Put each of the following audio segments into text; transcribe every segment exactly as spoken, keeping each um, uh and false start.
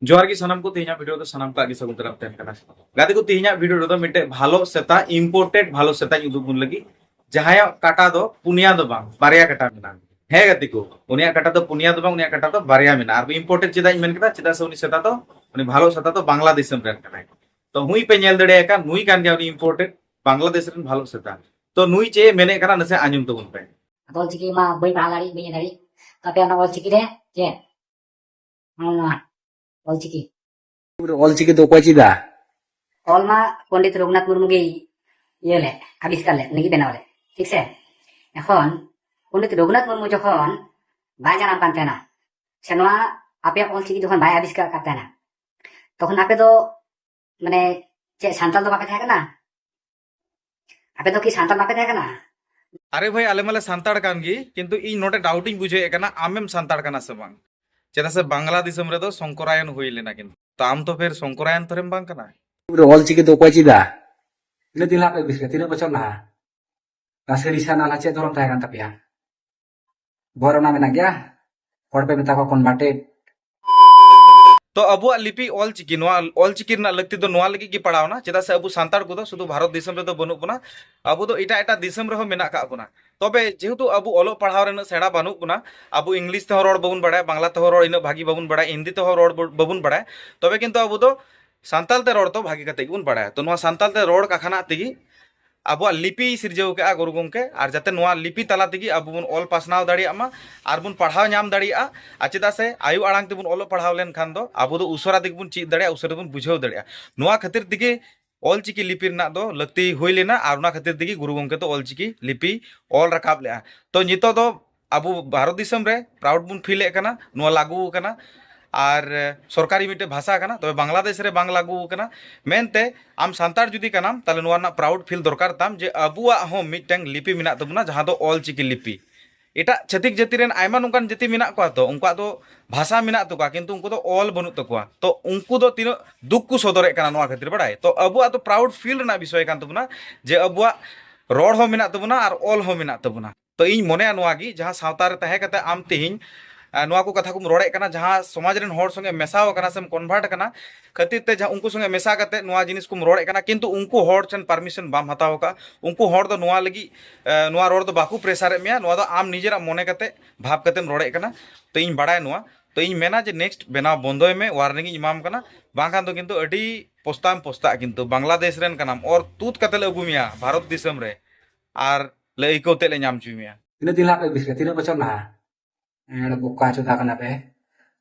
ᱡᱚᱦᱟᱨ ᱜᱮ ᱥᱟᱱᱟᱢ ᱠᱚ, ᱛᱮᱦᱮᱧᱟᱜ ᱵᱷᱤᱰᱤᱭᱳ ᱫᱚ ᱥᱟᱱᱟᱢ ᱠᱚᱣᱟᱜ ᱜᱮ ᱥᱟᱹᱜᱩᱱ ᱫᱟᱨᱟᱢ ᱛᱟᱦᱮᱱ ᱠᱟᱱᱟ᱾ ᱜᱟᱛᱮ ᱠᱚ, ᱛᱮᱦᱮᱧᱟᱜ ᱵᱷᱤᱰᱤᱭᱳ ᱨᱮᱫᱚ ᱢᱤᱫᱴᱮᱡ ᱵᱷᱟᱞᱚ ᱥᱮᱛᱟ, ᱤᱢᱯᱳᱨᱴᱮᱰ ᱵᱷᱟᱞᱚ ᱥᱮᱛᱟᱧ ᱩᱫᱩᱜ ᱵᱚᱱ ᱞᱟᱹᱜᱤᱫ, ᱡᱟᱦᱟᱸᱭᱟᱜ ᱠᱟᱴᱟ ᱫᱚ ᱯᱩᱱᱭᱟ ᱫᱚ ᱵᱟᱝ, ᱵᱟᱨᱭᱟ ᱠᱟᱴᱟ ᱢᱮᱱᱟᱜᱼᱟ᱾ ᱦᱮᱸ ᱜᱟᱛᱮ ᱠᱚ, ᱩᱱᱤᱭᱟᱜ ᱠᱟᱴᱟ ᱫᱚ ᱯᱩᱱᱭᱟ ᱫᱚ ᱵᱟᱝ, ᱩᱱᱤᱭᱟᱜ ᱠᱟᱴᱟ ᱫᱚ ᱵᱟᱨᱭᱟ ᱢᱮᱱᱟᱜᱼᱟ᱾ ᱟᱨ ᱤᱢᱯᱳᱨᱴᱮᱰ ᱪᱮᱫᱟᱜ ᱤᱧ ᱢᱮᱱ ᱠᱮᱫᱟ? ᱪᱮᱫᱟᱜ ᱥᱮ ᱩᱱᱤ ᱥᱮᱛᱟ ᱫᱚ, ᱩᱱᱤ ᱵᱷᱟᱞᱚ ᱥᱮᱛᱟ ᱫᱚ ᱵᱟᱝᱞᱟᱫᱮᱥ ᱨᱮᱱ ᱠᱟᱱᱟᱭ᱾ ᱛᱚ ᱦᱩᱭ ᱯᱮ ᱧᱮᱞ ᱫᱟᱲᱮᱭᱟᱭ ᱠᱟᱱ, ᱱᱩᱭ ᱠᱟᱱ ᱜᱮᱭᱟ ᱩᱱᱤ ᱤᱢᱯᱳᱨᱴᱮᱰ ᱵᱟᱝᱞᱟᱫᱮᱥ ᱨᱮᱱ ᱵᱷᱟᱞᱚ ᱥᱮᱛᱟ᱾ ᱛᱚ ᱱᱩᱭ ᱪᱮᱫ ᱮ ᱢᱮᱱᱮᱫ ᱠᱟᱱᱟ, ᱱᱟᱥᱮ ᱟᱸᱡᱚᱢ ᱛᱟᱵᱚᱱ ᱯᱮ᱾ ᱟᱫᱚ ᱚᱞᱪᱤᱠᱤ ᱢᱟ ᱵᱟᱹᱧ ᱯᱟᱲᱦᱟᱣ ᱫᱟᱲᱮᱭᱟᱜ, ᱵᱟᱹᱧ ᱤᱭᱟᱹ ᱫᱟᱲᱮᱭᱟᱜ᱾ ᱛᱚ ᱟᱯᱮ ᱚᱱᱟ ᱚᱞᱪᱤᱠᱤ ᱨᱮ ᱪᱮᱫ? ᱱᱚᱜᱼᱚ ᱱᱚᱣᱟ ᱚᱞᱪᱤᱠᱤ᱾ ᱚᱞᱪᱤᱠᱤ ᱫᱚ ᱚᱠᱚᱭ ᱪᱮᱫᱟ? ᱚᱞ ᱢᱟ ᱯᱚᱱᱰᱤᱛ ᱨᱚᱜᱷᱩᱱᱟᱛᱷ ᱢᱩᱨᱢᱩ ᱜᱮᱭ ᱤᱭᱟᱹ ᱞᱮᱫ, ᱟᱵᱤᱥᱠᱟᱨ ᱞᱮᱫ, ᱩᱱᱤᱜᱮ ᱵᱮᱱᱟᱣ ᱞᱮᱫ, ᱴᱷᱤᱠ ᱥᱮ? ᱮᱠᱷᱚᱱ ᱯᱚᱱᱰᱤᱛ ᱨᱚᱜᱷᱩᱱᱟᱛᱷ ᱢᱩᱨᱢᱩ ᱡᱚᱠᱷᱚᱱ ᱵᱟᱭ ᱡᱟᱱᱟᱢ ᱠᱟᱱ ᱛᱟᱦᱮᱱᱟ, ᱥᱮ ᱱᱚᱣᱟ ᱟᱯᱮᱭᱟᱜ ᱚᱞᱪᱤᱠᱤ ᱡᱚᱠᱷᱚᱱ ᱵᱟᱭ ᱟᱵᱤᱥᱠᱟᱨ ᱠᱟᱱ ᱛᱟᱦᱮᱱᱟ, ᱛᱚᱠᱷᱚᱱ ᱟᱯᱮ ᱫᱚ ᱢᱟᱱᱮ ᱪᱮᱫ ᱥᱟᱱᱛᱟᱲ ᱫᱚ ᱵᱟᱯᱮ ᱛᱟᱦᱮᱸ ᱠᱟᱱᱟ? ᱟᱯᱮ ᱫᱚ ᱠᱤ ᱥᱟᱱᱛᱟᱲ ᱵᱟᱯᱮ ᱛᱟᱦᱮᱸ ᱠᱟᱱᱟ? ᱟᱨᱮ ᱵᱷᱟᱭ, ᱟᱞᱮ ᱢᱟᱞᱮ ᱥᱟᱱᱛᱟᱲ ᱠᱟᱱ ᱜᱮ, ᱠᱤᱱᱛᱩ ᱤᱧ ᱱᱚᱰᱮ ᱰᱟᱣᱩᱴ ᱤᱧ ᱵᱩᱡᱷᱟᱹᱣᱮᱫ ᱠᱟᱱᱟ, ᱟᱢᱮᱢ ᱥᱟᱱᱛᱟᱲ ᱠᱟᱱᱟ ᱥᱮ ᱵᱟᱝ? ᱪᱮᱫᱟᱜ ᱥᱮ ᱵᱟᱝᱞᱟ ᱫᱤᱥᱚᱢ ᱨᱮᱫᱚ ᱥᱚᱝᱠᱚᱨᱟᱭᱚᱱ ᱦᱩᱭ ᱞᱮᱱᱟ, ᱠᱤᱱᱛᱩ ᱟᱢ ᱛᱚ ᱯᱷᱮᱨ ᱥᱚᱝᱠᱚᱨᱟᱭᱚᱱ ᱛᱚᱨᱮᱢ ᱵᱟᱝ ᱠᱟᱱᱟ᱾ ᱚᱞᱪᱤᱠᱤ ᱫᱚ ᱚᱠᱚᱭ ᱪᱮᱫᱟ? ᱛᱤᱱᱟᱹᱜ ᱫᱤᱱ ᱞᱟᱦᱟ ᱯᱮ ᱵᱮᱥ ᱠᱮᱫᱟ? ᱛᱤᱱᱟᱹᱜ ᱵᱚᱪᱷᱚᱨ ᱞᱟᱦᱟ? ᱨᱟᱥᱮ ᱨᱤᱥᱟ ᱱᱟᱞᱟ ᱪᱮᱫ ᱫᱷᱚᱨᱚᱢ ᱛᱟᱦᱮᱸ ᱠᱟᱱ ᱛᱟᱯᱮᱭᱟ? ᱵᱚᱨ ᱚᱱᱟ ᱢᱮᱱᱟᱜ ᱜᱮᱭᱟ? ᱦᱚᱲ ᱯᱮ ᱢᱮᱛᱟ ᱠᱚᱣᱟ converted᱾ ᱛᱚ ᱟᱵᱚᱣᱟᱜ ᱞᱤᱯᱤ ᱚᱞᱪᱤᱠᱤ, ᱱᱚᱣᱟ ᱚᱞᱪᱤᱠᱤ ᱨᱮᱱᱟᱜ ᱞᱟᱹᱠᱛᱤ ᱫᱚ ᱱᱚᱣᱟ ᱞᱟᱹᱜᱤᱫ ᱜᱮ ᱯᱟᱲᱟᱣᱱᱟ, ᱪᱮᱫᱟᱜ ᱥᱮ ᱟᱵᱚ ᱥᱟᱱᱛᱟᱲ ᱠᱚᱫᱚ ᱥᱩᱫᱷᱩ ᱵᱷᱟᱨᱚᱛ ᱫᱤᱥᱚᱢ ᱨᱮᱫᱚ ᱵᱟᱹᱱᱩᱜ ᱵᱚᱱᱟ, ᱟᱵᱚ ᱫᱚ ᱮᱴᱟᱜ ᱮᱴᱟᱜ ᱫᱤᱥᱚᱢ ᱨᱮᱦᱚᱸ ᱢᱮᱱᱟᱜ ᱟᱠᱟᱫ ᱵᱚᱱᱟ᱾ ᱛᱚᱵᱮ ᱡᱮᱦᱮᱛᱩ ᱟᱵᱚ ᱚᱞᱚᱜ ᱯᱟᱲᱦᱟᱣ ᱨᱮᱱᱟᱜ ᱥᱮᱬᱟ ᱵᱟᱹᱱᱩᱜ ᱵᱚᱱᱟ, ᱟᱵᱚ ᱤᱝᱞᱤᱥ ᱛᱮᱦᱚᱸ ᱨᱚᱲ ᱵᱟᱵᱚᱱ ᱵᱟᱲᱟᱭᱟ, ᱵᱟᱝᱞᱟ ᱛᱮᱦᱚᱸ ᱨᱚᱲ ᱤᱱᱟᱹᱜ ᱵᱷᱟᱹᱜᱤ ᱵᱟᱵᱚᱱ ᱵᱟᱲᱟᱭᱟ, ᱦᱤᱱᱫᱤ ᱛᱮᱦᱚᱸ ᱨᱚᱲ ᱵᱟᱵᱚᱱ ᱵᱟᱲᱟᱭᱟ, ᱛᱚᱵᱮ ᱠᱤᱱᱛᱩ ᱟᱵᱚ ᱫᱚ ᱥᱟᱱᱛᱟᱲ ᱛᱮ ᱨᱚᱲ ᱫᱚ ᱵᱷᱟᱹᱜᱤ ᱠᱟᱛᱮ ᱜᱮᱵᱚᱱ ᱵᱟᱲᱟᱭᱟ᱾ ᱛᱚ ᱱᱚᱣᱟ ᱥᱟᱱᱛᱟᱲ ᱛᱮ ᱨᱚᱲ ᱠᱟᱠᱷᱟᱱᱟᱜ ᱛᱮᱜᱮ ᱟᱵᱚᱣᱟᱜ ᱞᱤᱯᱤᱭ ᱥᱤᱨᱡᱟᱹᱣ ᱠᱟᱜᱼᱟ ᱜᱩᱨᱩ ᱜᱚᱢᱠᱮ, ᱟᱨ ᱡᱟᱛᱮ ᱱᱚᱣᱟ ᱞᱤᱯᱤ ᱛᱟᱞᱟ ᱛᱮᱜᱮ ᱟᱵᱚ ᱵᱚᱱ ᱚᱞ ᱯᱟᱥᱱᱟᱣ ᱫᱟᱲᱮᱭᱟᱜ ᱢᱟ ᱟᱨ ᱵᱚᱱ ᱯᱟᱲᱦᱟᱣ ᱧᱟᱢ ᱫᱟᱲᱮᱭᱟᱜᱼᱟ᱾ ᱟᱨ ᱪᱮᱫᱟᱜ ᱥᱮ ᱟᱭᱳ ᱟᱲᱟᱝ ᱛᱮᱵᱚᱱ ᱚᱞᱚᱜ ᱯᱟᱲᱦᱟᱣ ᱞᱮᱱᱠᱷᱟᱱ ᱫᱚ ᱟᱵᱚ ᱫᱚ ᱩᱥᱟᱹᱨᱟ ᱛᱮᱜᱮ ᱵᱚᱱ ᱪᱮᱫ ᱫᱟᱲᱮᱭᱟᱜᱼᱟ, ᱩᱥᱟᱹᱨᱟ ᱛᱮᱵᱚᱱ ᱵᱩᱡᱷᱟᱹᱣ ᱫᱟᱲᱮᱭᱟᱜᱼᱟ᱾ ᱱᱚᱣᱟ ᱠᱷᱟᱹᱛᱤᱨ ᱛᱮᱜᱮ ᱚᱞᱪᱤᱠᱤ ᱞᱤᱯᱤ ᱨᱮᱱᱟᱜ ᱫᱚ ᱞᱟᱹᱠᱛᱤ ᱦᱩᱭ ᱞᱮᱱᱟ, ᱟᱨ ᱚᱱᱟ ᱠᱷᱟᱹᱛᱤᱨ ᱛᱮᱜᱮ ᱜᱩᱨᱩ ᱜᱚᱢᱠᱮ ᱫᱚ ᱚᱞᱪᱤᱠᱤ ᱞᱤᱯᱤ ᱚᱞ ᱨᱟᱠᱟᱵ ᱞᱮᱜᱼᱟ᱾ ᱛᱚ ᱱᱤᱛᱚᱜ ᱫᱚ ᱟᱵᱚ ᱵᱷᱟᱨᱚᱛ ᱫᱤᱥᱚᱢ ᱨᱮ ᱯᱨᱟᱣᱩᱰ ᱵᱚᱱ ᱯᱷᱤᱞ ᱮᱫ ᱠᱟᱱᱟ, ᱱᱚᱣᱟ ᱞᱟᱹᱜᱩ ᱟᱠᱟᱱᱟ, ᱟᱨ ᱥᱚᱨᱠᱟᱨᱤ ᱢᱤᱫᱴᱮᱡ ᱵᱷᱟᱥᱟ ᱠᱟᱱᱟ, ᱛᱚᱵᱮ ᱵᱟᱝᱞᱟᱫᱮᱥ ᱨᱮ ᱵᱟᱝ ᱞᱟᱹᱜᱩ ᱟᱠᱟᱱᱟ᱾ ᱢᱮᱱᱛᱮ ᱟᱢ ᱥᱟᱱᱛᱟᱲ ᱡᱩᱫᱤ ᱠᱟᱱᱟᱢ, ᱛᱟᱦᱞᱮ ᱱᱚᱣᱟ ᱨᱮᱱᱟᱜ ᱯᱨᱟᱣᱩᱰ ᱯᱷᱤᱞ ᱫᱚᱨᱠᱟᱨ ᱛᱟᱢ ᱡᱮ ᱟᱵᱚᱣᱟᱜ ᱦᱚᱸ ᱢᱤᱫᱴᱟᱝ ᱞᱤᱯᱤ ᱢᱮᱱᱟᱜ ᱛᱟᱵᱚᱱᱟ, ᱡᱟᱦᱟᱸ ᱫᱚ ᱚᱞᱪᱤᱠᱤ ᱞᱤᱯᱤ᱾ ᱮᱴᱟᱜ ᱪᱷᱟᱹᱛᱤᱠ ᱡᱟᱹᱛᱤ ᱨᱮᱱ ᱟᱭᱢᱟ ᱱᱚᱝᱠᱟᱱ ᱡᱟᱹᱛᱤ ᱢᱮᱱᱟᱜ ᱠᱚᱣᱟ, ᱛᱚ ᱩᱱᱠᱩᱣᱟᱜ ᱫᱚ ᱵᱷᱟᱥᱟ ᱢᱮᱱᱟᱜ ᱛᱟᱠᱚᱣᱟ, ᱠᱤᱱᱛᱩ ᱩᱱᱠᱩ ᱫᱚ ᱚᱞ ᱵᱟᱹᱱᱩᱜ ᱛᱟᱠᱚᱣᱟ᱾ ᱛᱚ ᱩᱱᱠᱩ ᱫᱚ ᱛᱤᱱᱟᱹᱜ ᱫᱩᱠ ᱠᱚ ᱥᱚᱫᱚᱨᱮᱫ ᱠᱟᱱᱟ ᱱᱚᱣᱟ ᱠᱷᱟᱹᱛᱤᱨ, ᱵᱟᱲᱟᱭ? ᱛᱚ ᱟᱵᱚᱣᱟᱜ ᱫᱚ ᱯᱨᱟᱣᱩᱰ ᱯᱷᱤᱞ ᱨᱮᱱᱟᱜ ᱵᱤᱥᱚᱭ ᱠᱟᱱ ᱛᱟᱵᱚᱱᱟ ᱡᱮ ᱟᱵᱚᱣᱟᱜ ᱨᱚᱲ ᱦᱚᱸ ᱢᱮᱱᱟᱜ ᱛᱟᱵᱚᱱᱟ ᱟᱨ ᱚᱞ ᱦᱚᱸ ᱢᱮᱱᱟᱜ ᱛᱟᱵᱚᱱᱟ᱾ ᱛᱚ ᱤᱧ ᱢᱚᱱᱮᱭᱟ ᱱᱚᱣᱟ ᱜᱮ, ᱡᱟᱦᱟᱸ ᱥᱟᱶᱛᱟ ᱨᱮ ᱛᱟᱦᱮᱸ ᱠᱟᱛᱮ ᱟᱢ ᱛᱮᱦᱮᱧ ᱟᱨ ᱱᱚᱣᱟ ᱠᱚ ᱠᱟᱛᱷᱟ ᱠᱚᱢ ᱨᱚᱲᱮᱫ ᱠᱟᱱᱟ, ᱡᱟᱦᱟᱸ ᱥᱚᱢᱟᱡᱽ ᱨᱮᱱ ᱦᱚᱲ ᱥᱚᱸᱜᱮ ᱢᱮᱥᱟᱣ ᱟᱠᱟᱱᱟ ᱥᱮᱢ ᱠᱚᱱᱵᱷᱟᱨᱴ ᱟᱠᱟᱱᱟ ᱠᱷᱟᱹᱛᱤᱨ ᱛᱮ, ᱡᱟᱦᱟᱸ ᱩᱱᱠᱩ ᱥᱚᱸᱜᱮ ᱢᱮᱥᱟ ᱠᱟᱛᱮ ᱱᱚᱣᱟ ᱡᱤᱱᱤᱥ ᱠᱚᱢ ᱨᱚᱲᱮᱫ ᱠᱟᱱᱟ, ᱠᱤᱱᱛᱩ ᱩᱱᱠᱩ ᱦᱚᱲ ᱴᱷᱮᱱ ᱯᱟᱨᱢᱤᱥᱚᱱ ᱵᱟᱢ ᱦᱟᱛᱟᱣ ᱟᱠᱟᱫ᱾ ᱩᱱᱠᱩ ᱦᱚᱲ ᱫᱚ ᱱᱚᱣᱟ ᱞᱟᱹᱜᱤᱫ, ᱮ, ᱱᱚᱣᱟ ᱨᱚᱲ ᱫᱚ ᱵᱟᱠᱚ ᱯᱨᱮᱥᱟᱨᱮᱫ ᱢᱮᱭᱟ, ᱱᱚᱣᱟ ᱫᱚ ᱟᱢ ᱱᱤᱡᱮᱨᱟᱜ ᱢᱚᱱᱮ ᱠᱟᱛᱮ ᱵᱷᱟᱵᱽ ᱠᱟᱛᱮᱢ ᱨᱚᱲᱮᱫ ᱠᱟᱱᱟ᱾ ᱛᱚ ᱤᱧ ᱵᱟᱲᱟᱭ ᱱᱚᱣᱟ, ᱛᱚ ᱤᱧ ᱢᱮᱱᱟ ᱡᱮ ᱱᱮᱠᱥᱴ ᱵᱮᱱᱟᱣ ᱵᱚᱱᱫᱚᱭ ᱢᱮ, ᱳᱣᱟᱨᱱᱤᱝ ᱤᱧ ᱮᱢᱟᱢ ᱠᱟᱱᱟ, ᱵᱟᱝᱠᱷᱟᱱ ᱫᱚ ᱠᱤᱱᱛᱩ ᱟᱹᱰᱤ ᱯᱚᱥᱛᱟᱢ ᱯᱚᱥᱛᱟᱜ, ᱠᱤᱱᱛᱩ ᱵᱟᱝᱞᱟᱫᱮᱥ ᱨᱮᱱ ᱠᱟᱱᱟᱢ, ᱚᱨ ᱛᱩᱫ ᱠᱟᱛᱮ ᱞᱮ ᱟᱹᱜᱩ ᱢᱮᱭᱟ ᱵᱷᱟᱨᱚᱛ ᱫᱤᱥᱚᱢ ᱨᱮ, ᱟᱨ ᱞᱮ ᱟᱹᱭᱠᱟᱹᱣ ᱛᱮ ᱞᱮ ᱧᱟᱢ ᱦᱚᱪᱚ ᱢᱮᱭᱟ᱾ ᱛᱤᱱᱟᱹᱜ ᱫᱤᱱ ᱞᱟᱦᱟ ᱯᱮ ᱟᱹᱜᱩ ᱠᱮᱫᱟ? ᱛᱤᱱᱟᱹᱜ ᱵᱚᱪᱷᱚᱨ ᱞᱟᱦᱟ? ᱮᱲ ᱵᱚᱠᱟ ᱪᱚᱫᱟ ᱠᱟᱱᱟ ᱯᱮ᱾